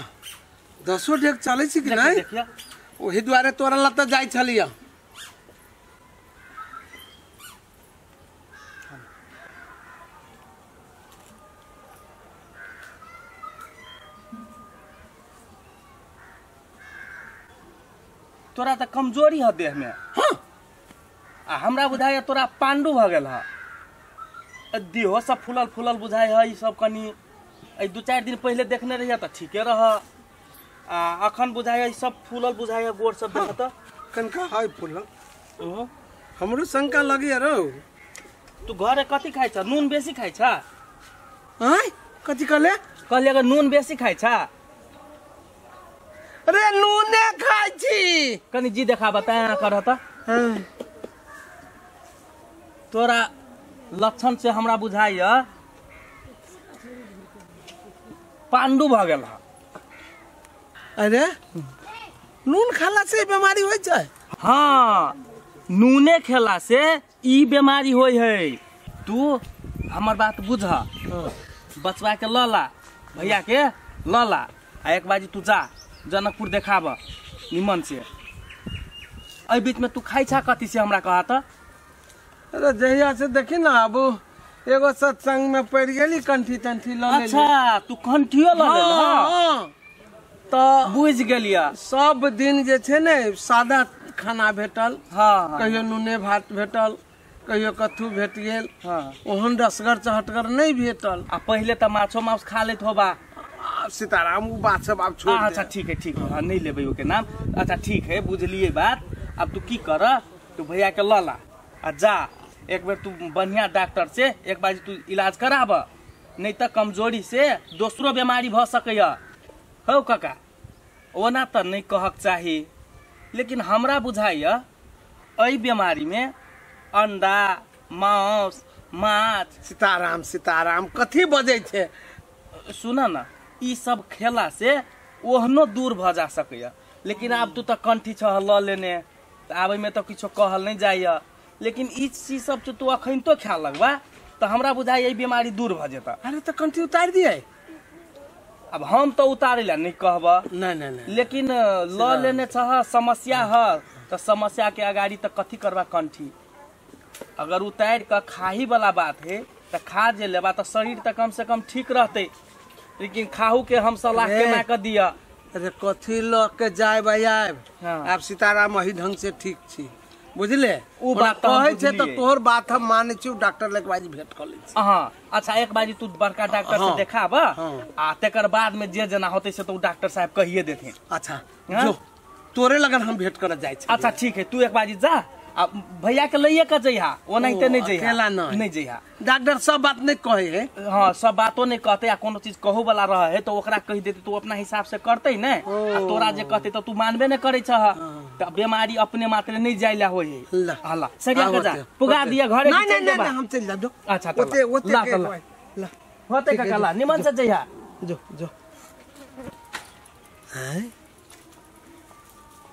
10 डेग चलै छी कि नहीं देखिया ओही दुआरे तोरा लत जाय छलिया। तोरा त कमजोरी ह देह में। हां आ हमरा बुझाइया तोरा पांडु भ गेल ह देहो सब फूलल फूलल बुझाइ है ई सब कनी 2-4 दिन पहले देखने रहिया त ठीके रह आ अखन बुझाइया ई सब फूलल बुझाइया गोर सब देखत कनका है फूलल। ओ हमरो शंका लगिया रो तू घरे कथी खाइ छ नून बेसी खाइ छ? आय कथी कहले कहले अगर नून बेसी खाइ छ? अरे नूने खाइ छी कनी जी देखा बता कर त। हां तोरा लक्षण से हमरा बुझाइया पांडु भ गेल ह। अरे नून खाला से बीमारी होय छै? हां नूने खेला से ई बीमारी होय है। तू हमर बात बुझ बचवा के लला भैया के लला आ एक बाजी तू जा जनकपुर देखाब निमन से। एहि बीच में तू खाइ छा कथी से हमरा कहा त? अरे जहिया से देखी ना अब एगो सत्संग में पड़ गेली कंठी तंठी ल लेली। अच्छा तू कंठियो ल लेल? हां त बुझ गेलिया सब दिन जे छै ने सादा खाना भेटल। हां कहियो नूने भात भेटल कहियो कथू भेट गेल। हां ओहन रसगर चहटगर नहीं भेटल। आ पहिले त माछो मांस खा लेत होबा। सीताराम उ बात सब आब छोड़। अच्छा ठीक है ठीक है नहीं लेबै ओके नाम। अच्छा ठीक है बुझलिए बात। अब तू की कर, तू भैया के लला आ जा एक बेर तू बढ़िया डॉक्टर से एक बार तू इलाज कराब, नहीं तो कमजोरी से दोसरो बीमारी भ सकैया। हौ काका ओना तो नहीं कहक चाही, लेकिन हमरा बुझाइया एहि बीमारी में अंडा मांस माछ। सीताराम सीताराम कथी बजै छै? सुन न, ई सब खेला से ओहनो दूर भ जा सकैया, लेकिन आब तू तो कंठी छह ल लेने, आब एहिमे तो किछो कहल नहीं जाइया, लेकिन ई चीज सब तू अखन तो ख्याल लगबा तो हमरा बुझाइया ई बीमारी दूर भ जेता। अरे तो कंठी उतार दिए? अब हम तो उतारे ला नहीं कहब, नहीं नहीं नहीं, लेकिन ल लेने छह समस्या है तो समस्या के अगाड़ी तो कथी करबा कंठी। अगर उतार के खाही वाला बात है तो खा जे लेबा तो शरीर तो कम से कम ठीक रहते, लेकिन खाहू के हम सलाह केना के दिया? अरे कथी ल के जाए आयब। हाँ। आब सीताराम अही ढंग से ठीक छी बुझले, उ बात कहै छै तो तोहर बात हम मानै छी, डॉक्टर लग बाजी भेंट कर लै छी। हां अच्छा, एक बाजी तू बड़का डॉक्टर से देखाब। हाँ। आ तेकर बाद में जे जना होते से तो डॉक्टर साहब कहिए देथिन। अच्छा जो तोरे लगन हम भेंट कर जाय छी। अच्छा ठीक है, तू एक बाजी जा आ भैया के लइए के जइहा, ओनाहिते नहीं जइहा, अकेला नहीं जइहा। डॉक्टर सब बात नहीं कहे है। हाँ सब बातो नहीं कहते, आ कोनो चीज कहू वाला रहे है तो ओकरा कहि देते तू अपना हिसाब से करते ने, आ तोरा जे कहते तो तू मानबे नहीं करे छह, तो बीमारी अपने मात्र नहीं जाइला होय है। हला सरिया के जा पुगा दिया घरे। नहीं नहीं नहीं हम चल जाब। अच्छा ओते ओते ला होते काका ला निमन से जइहा। जो जो हैं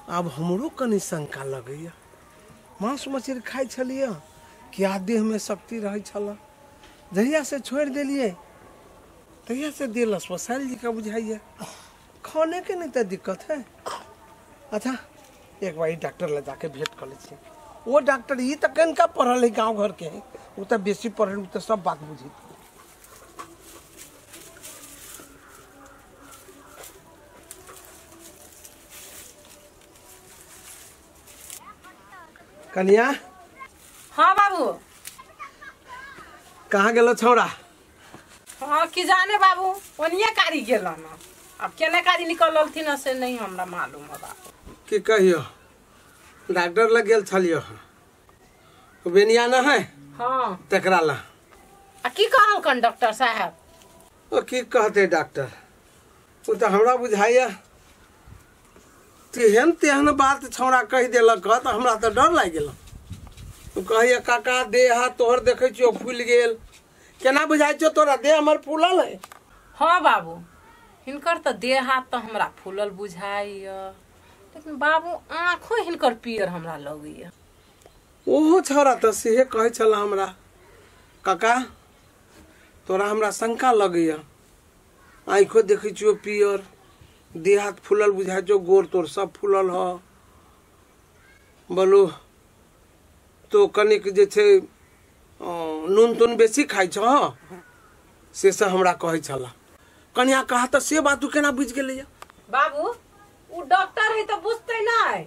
अब हमरो कनी शंका लगैया, मांस मछली खाइ छलियै क्या देह में शक्ति रहै छल, जहिया से छोड़ि देलियै तहिया से देह लसपसायल जी का बुझाइया, खाने के नहीं तो दिक्कत है। अच्छा एक बार डॉक्टर लग जाके भेंट कर लै छियै। वो डॉक्टर ई तऽ कनिका पढ़ल है, गाँव घर के है, वो तऽ बेसी पढ़ल, वो तऽ सब बात बुझैत। कनिया। हाँ बाबू। कहाँ गेलो छौड़ा? हाँ की जाने बाबू, ओनिये कारी गेल न, अब केने कारी निकललथिन से नहीं हमरा मालूम है बाबू। की कहियो, डॉक्टर लग गेल छलियो, बेनिया न है। हाँ तकरा ला। आ की कहलकन डॉक्टर साहब? ओ की कहते डॉक्टर, ओ तो हमरा बुझाइया तेहन तेहन बात छौड़ा कहि देलक तऽ हमरा तऽ डर लागि गेल। ओ कहैया काका देह हाथ तोहर देखै छियौ फूलि गेल, केना बुझाइ छौ तोरा देह हमर फूलल है? हाँ बाबू, हिनकर तऽ देह हाथ तऽ हमरा फूलल बुझाइया, लेकिन बाबू आँखो हिनकर पियर हमरा लगैया। ओहो छौड़ा तऽ सेहे कहै छल हमरा, काका तोरा हमरा शंका लगैया, आँखो देखै छियौ पियर, देह हाथ फूलल बुझाइ छौ, गोर तोर सब फूलल ह। बोलू तो कनिक जे छै नून तून बेसी खाइ छह, से सब हमरा कहै छला। कनिया कहा तऽ से बात तू केना बुझि गेलैया? बाबू उ डॉक्टर है तऽ बुझतै नहि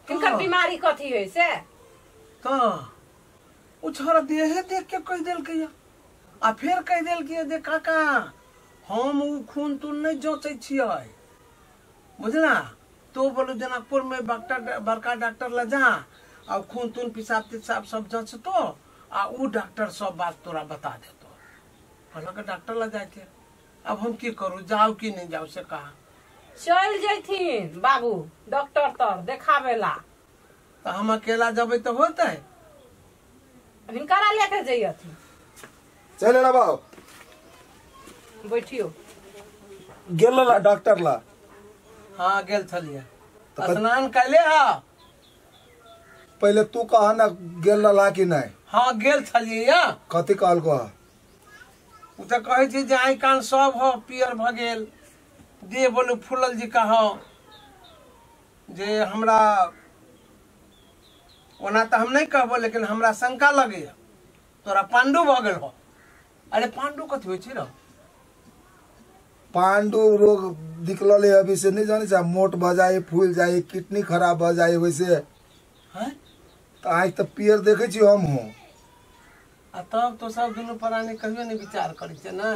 हिनकर बीमारी कथी है से। तऽ उ छोरा देहे देख के कहि देलकैया, आ फेर कहि देलकैया जे काका हम उ खून तून नहीं जाँचै छियै बुझला, तो बोलू जनकपुर में बड़का डॉक्टर ला जा आ खून तून पिसाब तिसाब सब जाँचतो आ उ डॉक्टर सब बात तोरा बता देतो। कहलक डॉक्टर ला जाके अब हम की करू, जाऊ कि नहीं जाऊ से कहा? चल जैथिन बाबू डॉक्टर तर देखावे ला। तो हम अकेला जबै तो होतै? हिनकरा लेके जइयथिन। चल ना बाबू बैठियो। गेल ला डॉक्टर ला? हाँ गेल छलियै। स्नान कैले हा? पहले तू कहा ना गेल ला कि नहीं? हाँ गेल छलियै। कथी कहलको? उ तऽ कहै छै जे आँखि कान सब हो पियर भऽ गेल, देह बोलू फूलल जी कहो जे हमरा ओना तऽ हम नहीं कहबो, लेकिन हमरा शंका लगैया तोरा पांडु भऽ गेल हो। अरे पांडु कथी होइ छै रो? पांडु रोग निकलल है अभी से नहीं जाने छै, मोट भ जाए, फूल जाए, किडनी खराब भ जाए वैसे हैं। तो आँखि तऽ पियर देखै छी हम हो। आ तब तो सब दुनू प्राणी कहियो नहीं विचार करै छै ने।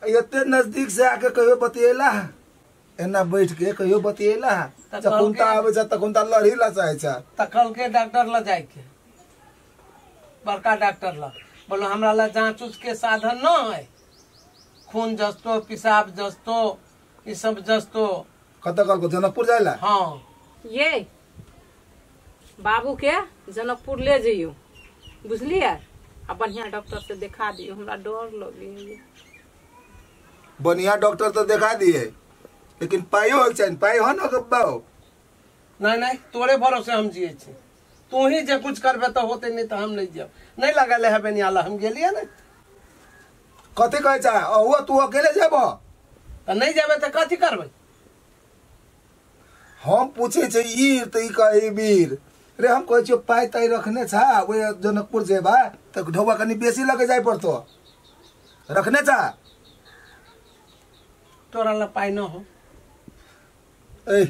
एते नजदीक से आके कहियो बतियेला? एना बैठ के कहियो बतियेला जखुनता आबै छ तखुनता लड़ी ला चाहे छ। त कहलकै डॉक्टर ल जाय के, बड़का डॉक्टर ल। बोलो हमरा ला जांच उच के साधन न है, खून जस्तो पेशाब जस्तो ई सब जस्तो। कत कहलको जनकपुर जाइला? हाँ। ये बाबू के जनकपुर ले जइयो बुझलिए, आ बढ़िया डॉक्टर से देखा दियो, हमरा डर लगे। बढ़िया डॉक्टर तो देखा दिए लेकिन पाइयो होके चाही, पाइ हो न गब्बाओ। नहीं नहीं तोरे भरोसे हम जिए छी, तू ही जे कुछ करबे तो होते, नहीं तो हम नहीं जियब। नहीं लगल है बेनियाला हम गेलिए ने। कथी कहै छ अहुआ तू अकेले जेबो? त नहीं जेबे त कथी करबे? हम पूछे छै ई त ई कहै वीर रे, हम कहै छियो पाइ ताइ रखने छ, ओए जनकपुर जेबा त ढौवा कनी बेसी लगे जाय पड़तो, रखने छ? तोरा ला पाइ न हो। ए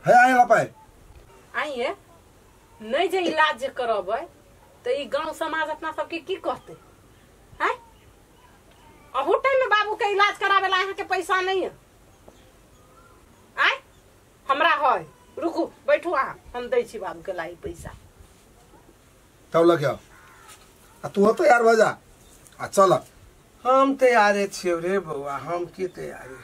है आएगा पाइ आइए नहीं जे इलाज जे करबै त ई गांव समाज अपना सबके की कहते हैं? अहू टाइम में बाबू के इलाज करावे ला यहाँ के पैसा नहीं है। आय हमरा है, रुकू बैठू अहाँ, हम दै छी बाबू के लाई पैसा। तब लग आ तू तो यार भजा आ चल। हम तैयारे छियौ रे बौआ, हम की तैयारी।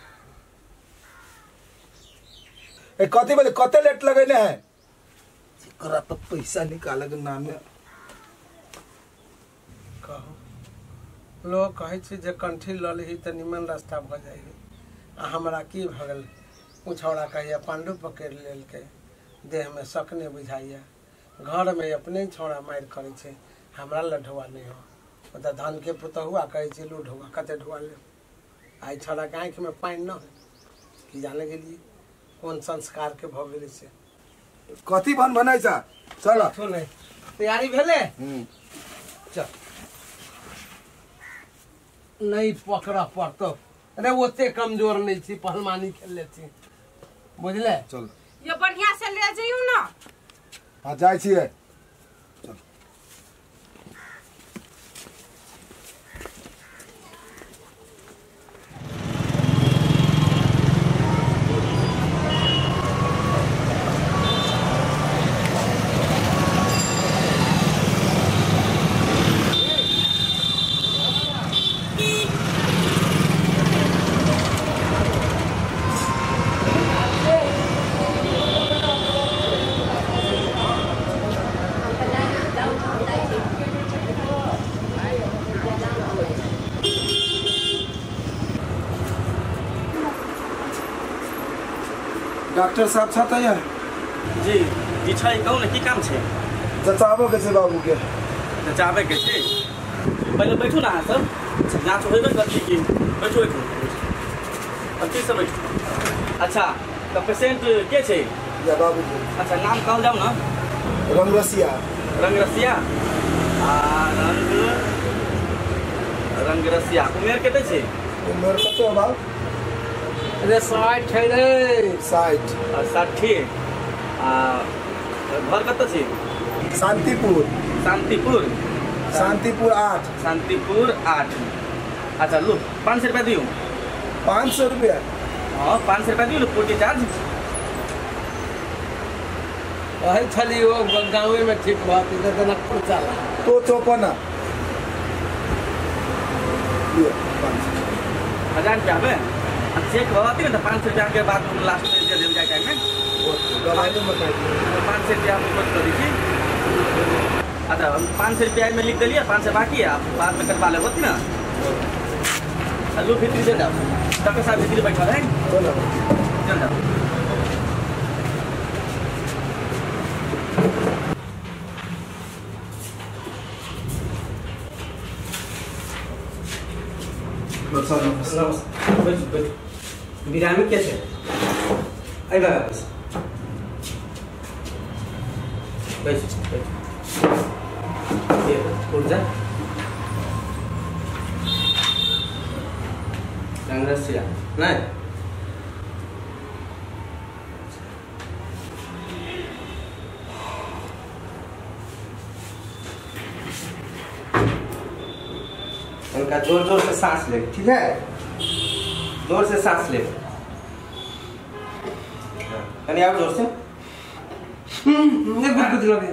ए कथी बोले कते लेट लगेने है एकरा तो पैसा निकाले के नाम में। कहू लोग कहै छै जे कंठी ल लही त निमन रास्ता भ जाइ, आ हमरा की भ गेल? उ छौड़ा कहैया पांडु पकड़ि लेलकै, देह में शक नहि बुझाइया, घर में अपने छौड़ा मारि करै छै, हमरा ल ढौआ नहि हो। ओतऽ धान के पुतहुआ कहै छै लू ढौआ, कते ढौआ ले? आइ छौड़ा के आँखि में पानि न है, की जाने गेलियै कोन संस्कार के भ गेलै से। कथी बन बनाइ छ? चल सुनै तैयारी भेलै? चल नहीं पकड़ा पड़तो अरे, ओते कमजोर नहीं छी, पहलवानी खेलले छी बुझले। चल ये बढ़िया से ले जइयो ना। हां जाइ छियै। चल डॉक्टर साहब छथि यहाँ? जी जी छै। कहू ने की काम छै? जचाबो के छै बाबू के। जचाबे के छै? पहिले बैठू ना अहाँ सब, जाँच होबे करती की। बैठू बैठू अथी से बैठू। अच्छा तऽ पेशेंट के छै? या बाबू के। अच्छा नाम कहल जाउ ना। रंगरसिया। रंगरसिया आ रंगरसिया। उमेर कते छै? उमेर कते हो बाबू? अरे 60 है रे। 60 60। आ घर कतऽ छै? शांतिपुर। शांतिपुर? शांतिपुर 8। शांतिपुर 8। अच्छा लू 500 रुपया दियौ। 500 रुपया? हाँ 500 रुपया दियौ पूर्ति चार्ज। वही छली वो गाँवे में ठीक बात इधर जनकपुर चला तो 54 लियो 500 हजार रुपया हवे। चेक भऽ ने 500 रुपया के बाद लास्ट में दे देल जाय टाइम में। दवाई में बताइए 500 रुपया हम नोट कर दी। अच्छा हम 500 रुपया में लिख देलिए, 500 बाकी है, आप बाद में कटवा लेब ना। चलू भीतर चल जाओ, डॉक्टर साहब भीतर बैठल है, चलो चल जाओ। नमस्ते। बैठ बैठ। बिरामी के छै? अइ बाबा बस बैठ बैठ। ये उठ जा। रंगरसिया नहीं? उनका जोर जोर से सांस ले, ठीक है? जोर से सांस ले। कनी आब जोर से। नहीं गुदगुदी लगे।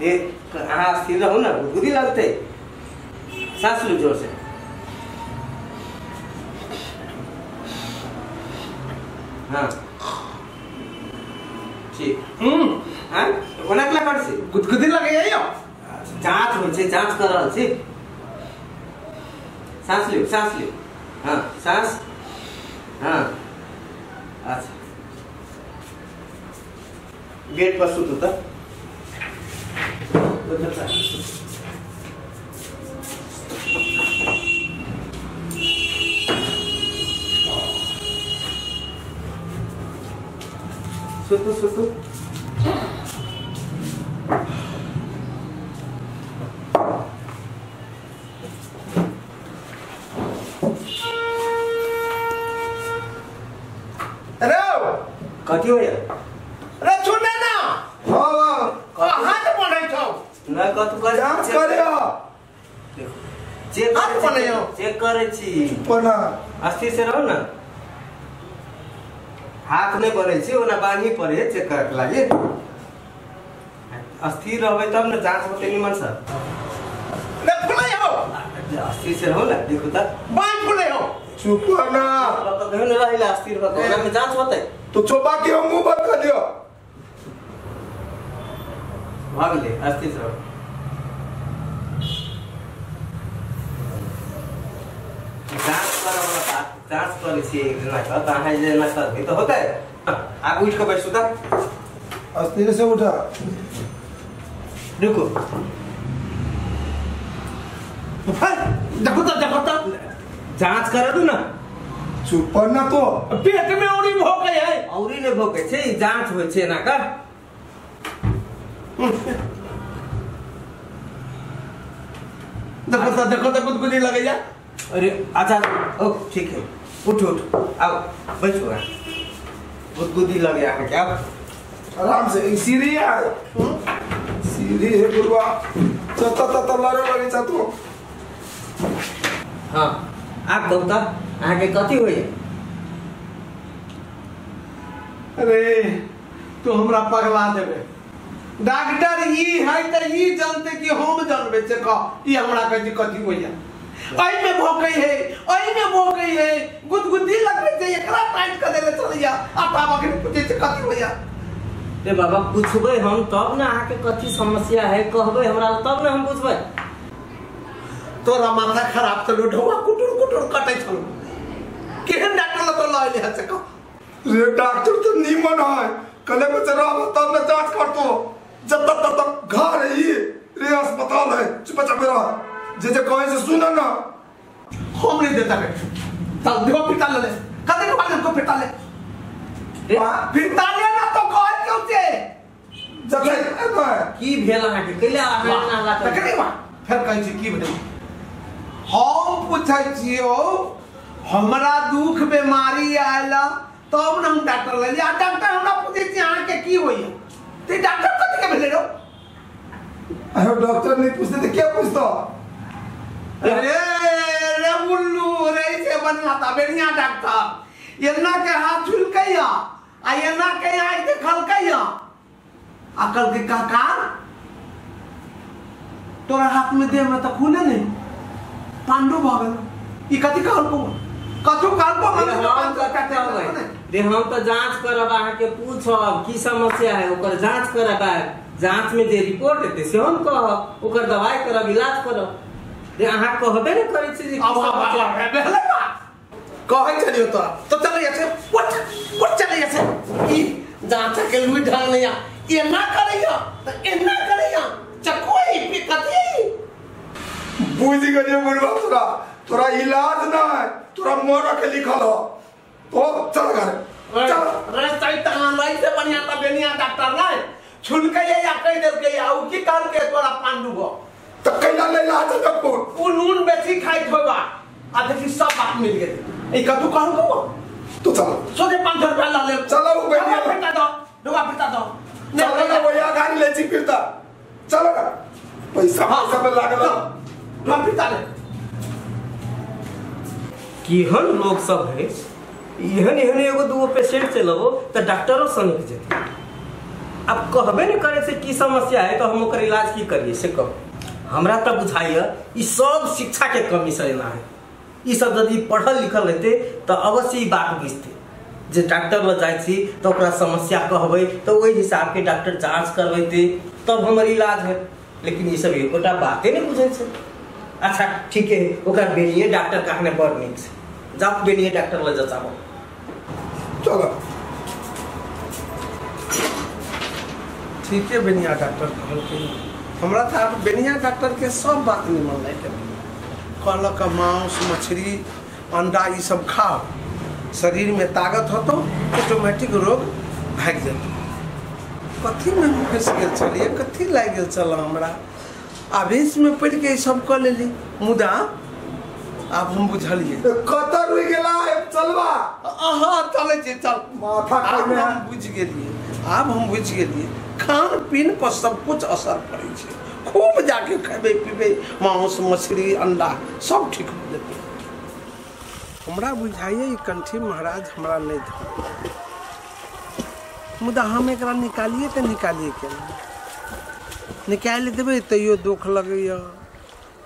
ये अहाँ स्थिर रहू ना, गुदगुदी लगते। सांस लू जोर से। हाँ ठीक। हाँ ओना केना करै छी? गुदगुदी लगे यो। जांच होइ छै, जांच कर रहल छी। सांस लिउ, सांस लिउ। हाँ सांस। हाँ अच्छा बेड पर सुतू त। सुतू सुतू। अरे कथी होइया? अरे सुन ना। हां हाथ बढ़ै छौ ना कथु कर जांच करे देखो चेक हाथ बनैयो चेक करै छी कोना अस्थिर से रहू ना। हाथ नहीं बढ़ै छी ओना बान्ही पड़े चेक करे के लागि। अस्थिर रहबै तब न जांच होतै निमन से। ने फुलै हो अस्थिर से रहू ना। देखू त बाँहि फुलै हो। चुप ना देखू न रहिला अस्थिर भऽ ओना में जांच होतै। तो चोपा के मुंह बंद कर दियो। भऽ गेलै अस्थिर से रहू। जांच करऽ वाला बात जांच करै छी एना कऽ तऽ अहाँ जे एना करबै तऽ होतै। आब उठि कऽ बैसू तऽ अस्थिर से उठा। रुकू देखो तो देखो तो जांच कर दू ना। चुप ना तो पेट में औरी भोकै है। औरी नै भोकै छै ई जांच होइ छै एना कऽ। देखो तो देखो तो गुदगुदी लगैया। अरे अच्छा ओ ठीक है उठ उठ आओ बैठो। गुदगुदी लगे अहाँके आब आराम से। सीढ़ी है सीढ़ी है गुरुआ चता तता लड़े लगे छ तू। हाँ आब कहू तऽ अहाँके कथी होइया? अरे तू हमरा पगला देबे। डॉक्टर ई है त ई जानते कि हम जानबे से कह ई हमरा कहै छै कथी होइया। एहि में भोकै है एहि में भोकै है गुदगुदी लगै छै एकरा टाइट कर देले चलिया आ बाबा के पूछै छै कथी होइया। रे बाबा पूछबै हम तब ना अहाँके कथी समस्या है कहबै हमरा तब ना हम बुझबै। तोरा माथा खराब चलो ढौआ कुटुर कुटुर कटै छलो। केहन डॉक्टर लग तो लइले है से कह। रे डॉक्टर तो नीमन है कले बेचारा तब ना जांच करतो। जब तक तब तक घर है ये रे अस्पताल है चुपचाप रह जे जे कहे से सुन ना। हम नहीं देता है चल देखो पिटा ले कते के बारे को पिटा ले पिटा ले ना तो कहे क्यों छे जब की भेल अहाँके कैला अहाँ एना हल्ला करै तकरे बा फेर कहै छी की भेल। हम पूछै छियौ हमरा दुख बीमारी आयल तब न हम डॉक्टर लग आ डॉक्टर हमरा पूछै छी अहाँके की होइया ते डॉक्टर कथी के भेलै रो? अरे डॉक्टर नहीं पूछते तो क्या पूछता? अरे रे उल्लू रे से बढ़िया था बढ़िया डॉक्टर एना के हाथ झुलकैया आ एना के आँख देखलकैया आ कहलकै काका तोरा हाथ में देह में तऽ खूने नहीं पांडु भऽ गेल। ई कथी कहलकौ? कथू कहलकौ? रे हम तऽ जांच करब अहाँके पूछब की समस्या है ओकर जांच करब। जांच में जे रिपोर्ट हेतै से हम कहब ओकर दवाई करब इलाज करब। रे अहाँ कहबे ने करै छी जे की समस्या भेलै बा कहै छलियौ तोरा तो चलै छै उठ उठ चलै छै ई जांच के लुइ ढंग नहीं आ एना करैया तऽ एना करैया चकोई पे कथी बुझ गेलियै बुढ़वा तोरा तोरा इलाज नहीं तोरा मरऽ के लिखल हो तो चल घर चल। रे सैतान लै से बढ़िया त बेनिया डॉक्टर नै छुलकै या कहि देलकै आ उ की कहलकै तोरा पांडु भ त कैला ले ला जनकपुर उ नून बेसी खाइत होबा आ देखी सब बात मिल गेल। ई कतू कहलकौ? तो चल सोझे 500 रुपया ल ले चलो उ बेनिया फिरता दो डुबा फिरता दो चलो ना भैया गाड़ी ले छी फिरता चलो ना पैसा पैसा पे लागल डुबा फिरता ले। केहन लोग सब है एहन एहन एगो दूगो पेशेंट चलबो तो डॉक्टरो सनक जेतै। अब कहबे नहीं करे से की समस्या है तो हम ओकर इलाज की करिए से कहू। हमरा तो बुझाइए ई सब शिक्षा के कमी से एना है। ई सब यदि पढ़ल लिखल रहते तो अवश्य ई बात बुझते जे डॉक्टर लग जाइ छी तो ओकरा समस्या कहबै तो ओहि हिसाब के डॉक्टर जांच करबैते तब हमर इलाज है। लेकिन ई सब एकोटा बाते नहीं बुझै छै। अच्छा ठीक है, ओकरा बेनिए डॉक्टर कहने बड़ नीक छै, जाउ बेनिए डॉक्टर लग जचाबो। चलो ठीक है, बेनिया डॉक्टर कहलकै। हमरा तऽ आब बेनिया डॉक्टर के सब बात निमन लागि गेल। कहलक मांस मछली अंडा ई सब खाओ, शरीर में ताकत होतो ऑटोमेटिक रोग भागि जेतौ। कथी में हम फँसि गेल छलियै, कथी लागि गेल छल हमरा, आवेश में पड़ि के ई सब कऽ लेली। मुदा आब हम बुझलियै। कतऽ रुकि गेला चलबा? अहाँ चलै छी, चल। माथा आब हम बुझि गेलियै, आब हम बुझि गेलियै खान पीन पर सब कुछ असर पड़ै छै। खूब जाके खेबै पीबै मांस मछली अंडा सब ठीक हो जेतै। हमरा बुझाइए ई कंठी महाराज हमरा नहीं धरल, मुदा हम एकरा निकालिए तऽ निकालिए केना? निकालि देबै तैयो दुख लगैए,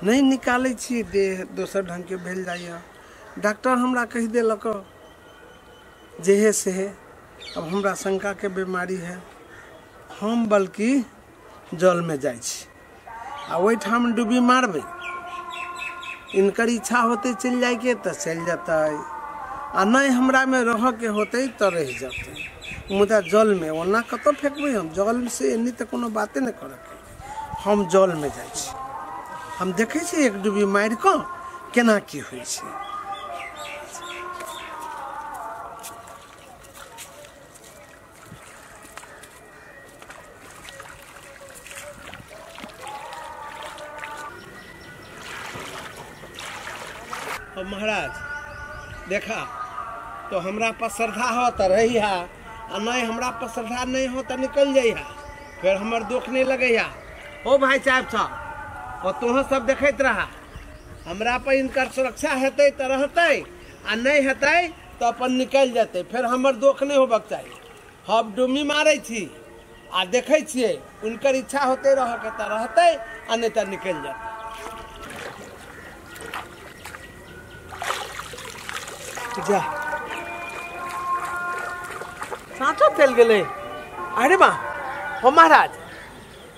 नहीं निकालै छियै देह दोसर ढङ्गके भेल जाइए। डॉक्टर हमरा कहि देलक जेहे सेहे, अब हमरा शंकाके बीमारी है, हम बल्कि जलमे जाइ छी आ ओहिठाम डुबी मारबै। इनकर इच्छा होतै चलि जाइके तऽ चलि जेतै, आ नहि हमरामे रहऽके होतै तऽ रहि जेतै। मुदा जलमे ओना कतऽ फेकबै हम? जलसँ एनी तऽ कोनो बाते नहि करऽके। हम जलमे जाइ छी, हम देखै छी एक डुबी मारि कऽ केना की होइ छै। महाराज देखा तो हमरा पर श्रद्धा हो तो रही है, आ नहीं हमरा पर श्रद्धा नहीं हो तो निकल जाइ है, फिर हमर दुख नहीं लगैया। ओ भाई साहब साहब, और तुह सब देखैत रहा, हमरा पर इनकर सुरक्षा हेतै तो रहतै, आ नहीं हेतै तो अपन निकल जेतै, फिर हमर दुख नहीं होबक चाही। हम डुमी मारै छी आ देखै छियै, उनकर इच्छा होतै रहके तो रहतै, आ नहीं तो निकल जेतै। जा साँचो चलि गेलै। अरे बा हो महाराज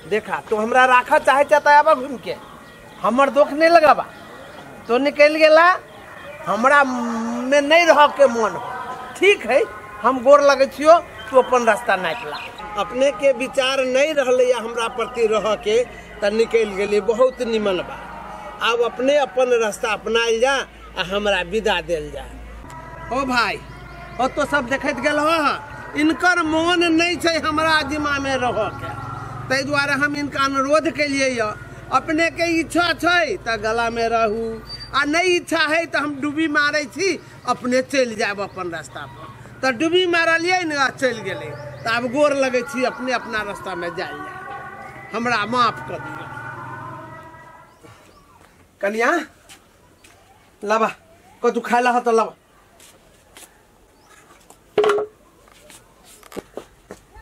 देखा तो हमरा राखऽ चाहे तऽ आबऽ घूम के, हमर दुख नहीं लगाबा। तो निकलि गेला, हमरा में नहीं रह के मन हो। ठीक है, हम गोर लगै छियो, तू अपन रास्ता नापि ला। अपने के विचार नहीं रहलै हमरा प्रति रह के तऽ निकलि गेली, बहुत निमन बा। आब अपने अपन रास्ता अपनायल जा आ हमरा विदा देल जा। ओ भाई, ओ तो सब देखैत गेल हो, इनकर मन नहीं छै हमरा जिम्मा में रह के, ताहि दुआरे हम इनका अनुरोध केलियै यऽ। अपने के इच्छा छै तऽ गला में रहू, आ नहीं इच्छा है तऽ हम डुबी मारै छी, अपने चलि जायब अपन रास्ता पर। तऽ डुबी मारलियै ने चलि गेलै, तऽ आब गोर लगै छी, अपने अपना रास्ता में जायल जाय, हमरा माफ कऽ दिअ। कनिया लाबा कतू खाय ला तऽ लाबा,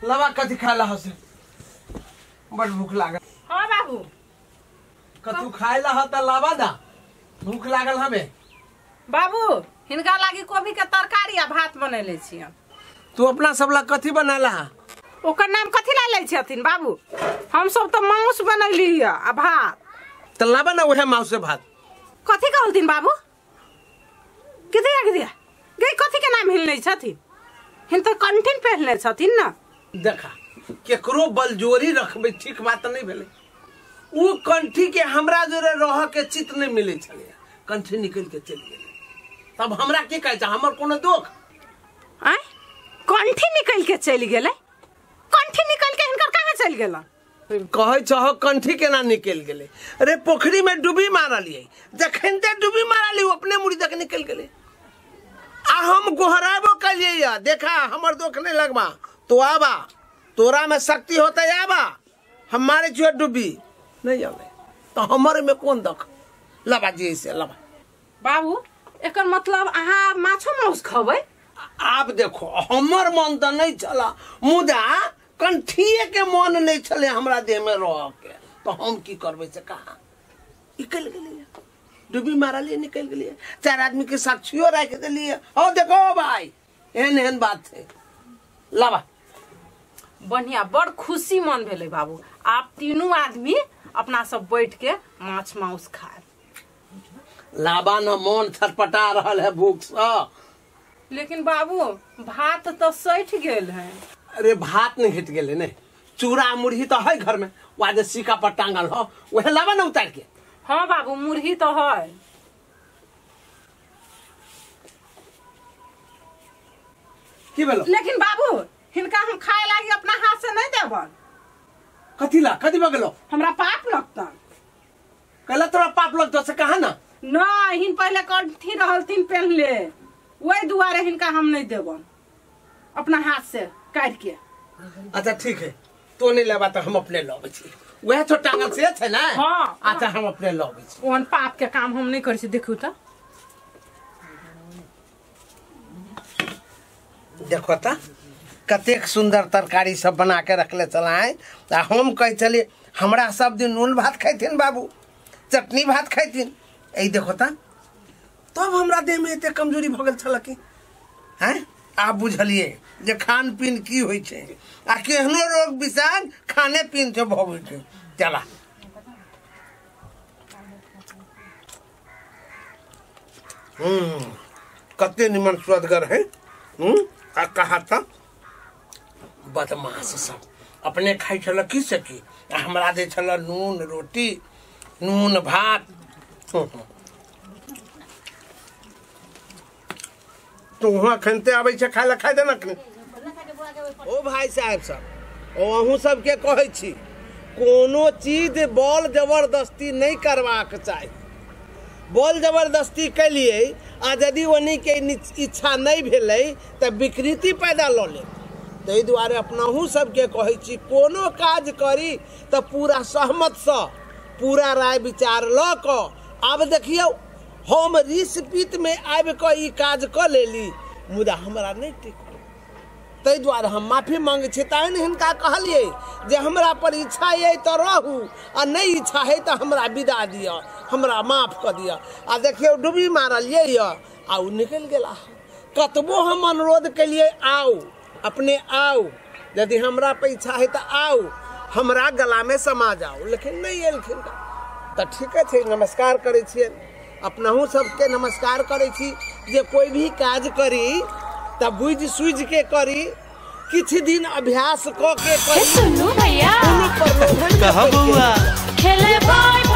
लाबा कथी खाय ला से, बड़ भूख लागल। हाँ बाबू, कतू खाय ला तऽ लाबा ना, भूख लागल हमें। बाबू हिनका लागी कोबी के तरकारी आ भात बनैले छियन। तू अपना सब ला कथी बनैला? ओकर नाम कथी ला लै छथिन बाबू? हम सब तऽ मांस बनैली आ भात। तऽ लाबा ना उहे मांस भात। कथी कहलथिन बाबू? गिदिया गिदिया गई कथी के नाम हिलने छथिन? हिन तऽ कंठीन पहनले छथिन ना। देखा केकरो बलजोरी रखबै ठीक बात नहीं भेलै। उ कंठी के हमरा जोरे रह के चित नहीं मिलै छलै, कंठी निकल के चलि गेलै। तब हमरा की कहै छै, हमर कोनो दोख? आय कंठी निकल के चलि गेलै? कंठी निकल के हिनकर कहाँ चलि गेलन? कहै छह कंठी केना निकलि गेलै? अरे पोखरी में डुबी मारलियै, जखन ते डुबी मारलियै ओ अपने मुड़ी तक निकलि गेलै। आ हम गोहराबो कलियै, देखा हमर दोख नहीं लगबा, तो आबा तोरा में शक्ति होते आबा, हम मारे छियो डुबी नहीं अबै तो हमर में कोन दख? लबा जी से लबा। बाबू एकर मतलब अहाँ माछो माउस खबै? आब देखो हमर मन तो नहीं छला मुदा कंठिए के मन नहीं छले हमरा देह में रह के तो हम की करबै से कहा निकल गेलिए डूबी मारलिए निकल गेलिए चार आदमी के साक्षियों राख देलिए। हो देखो भाई एहन एहन बात है लावा बढ़िया बड़ खुशी मन भेलै बाबू। आप तीनों आदमी अपना सब बैठ के माछ माउस खाए लाबा न मन छटपटा रहल है भूख से। लेकिन बाबू भात तो सठ गेल है। अरे भात नहीं घट गेले ने चूड़ा मुरही तो है घर में वह जे सिक्का पर टांगल हो वह लाबा न उतार के। हाँ बाबू मुरही तो है। की भेलो? लेकिन बाबू हिनका हम खाए लागी अपना हाथ से नहीं देबन। कथी ला कथी भऽ गेलो? हमरा पाप लगतन। कहला तोरा पाप लगतो से कहा ना? नहीं हिन पहले कंठी रहलथिन पहनले वही दुआरे हिनका हम नहीं देबन अपना हाथ से काट के। अच्छा ठीक है तो नहीं लेबा तो हम अपने लबै छी वह तो टांगल से छै ना। हाँ अच्छा हम अपने लबै छी ओहन पाप के काम हम नहीं करै छी। देखू तो देखो त कतेक सुंदर तरकारी सब बना के रखले चलाए आ हम कहै छलियै हमरा सब दिन नून भात खैथिन बाबू चटनी भात खैथिन ए देखो त तब हमरा देह में एते कमजोरी भऽ गेल छल की हैं। आप बुझलिए जे खान पीन की होइ छै आ केहनो रोग विषाण खाने पीन से भऽ छै। चला कते निमन स्वादगर है। आ कहा था बदमाश सब अपने खाइ छल की से की आ हमरा दै छल नून रोटी नून भात। तो वहाँ खनते आबै छै खाय ला खाय दे ना। ओ भाई साहेब सब ओ अहूँ सबके कहै छी कोनो चीज बल जबरदस्ती नहीं करबाक चाही। बल जबरदस्ती केलिए आ यदि ओनी के इच्छा नहीं भेलै तऽ विकृति पैदा लऽ लेत। ताहि दुआरे अपनहु सबके कहै छी कोनो काज करी तऽ पूरा सहमतसँ पूरा राय विचार लऽ कऽ। आब देखियौ हम रिस पीतमे आबि कऽ ई काज कऽ लेली मुदा हमरा नहीं टिकल ताहि दुआरे हम माफी मांगै छी। तैँ ने हिनका कहलियै जे हमरा पर इच्छा अइ तऽ रहू आ नहीं इच्छा है तऽ हमरा विदा दिअ हमरा माफ कऽ दिअ। आ देखियौ डुबी मारलियै यऽ आ ओ निकलि गेला। कतबो हम अनुरोध केलियै आउ अपने आउ यदि हमरा पर इच्छा है तऽ आउ हमरा गलामे समा जाउ लेकिन नहीं एलखिन तऽ ठीके छै। नमस्कार करै छियनि अपनहु सबके नमस्कार करै छी जे कोई भी काज करी तऽ बुझि सुझि के करी किछु दिन अभ्यास कऽ के करी। सुनू भैया कोनो प्रलोभन खेलबै।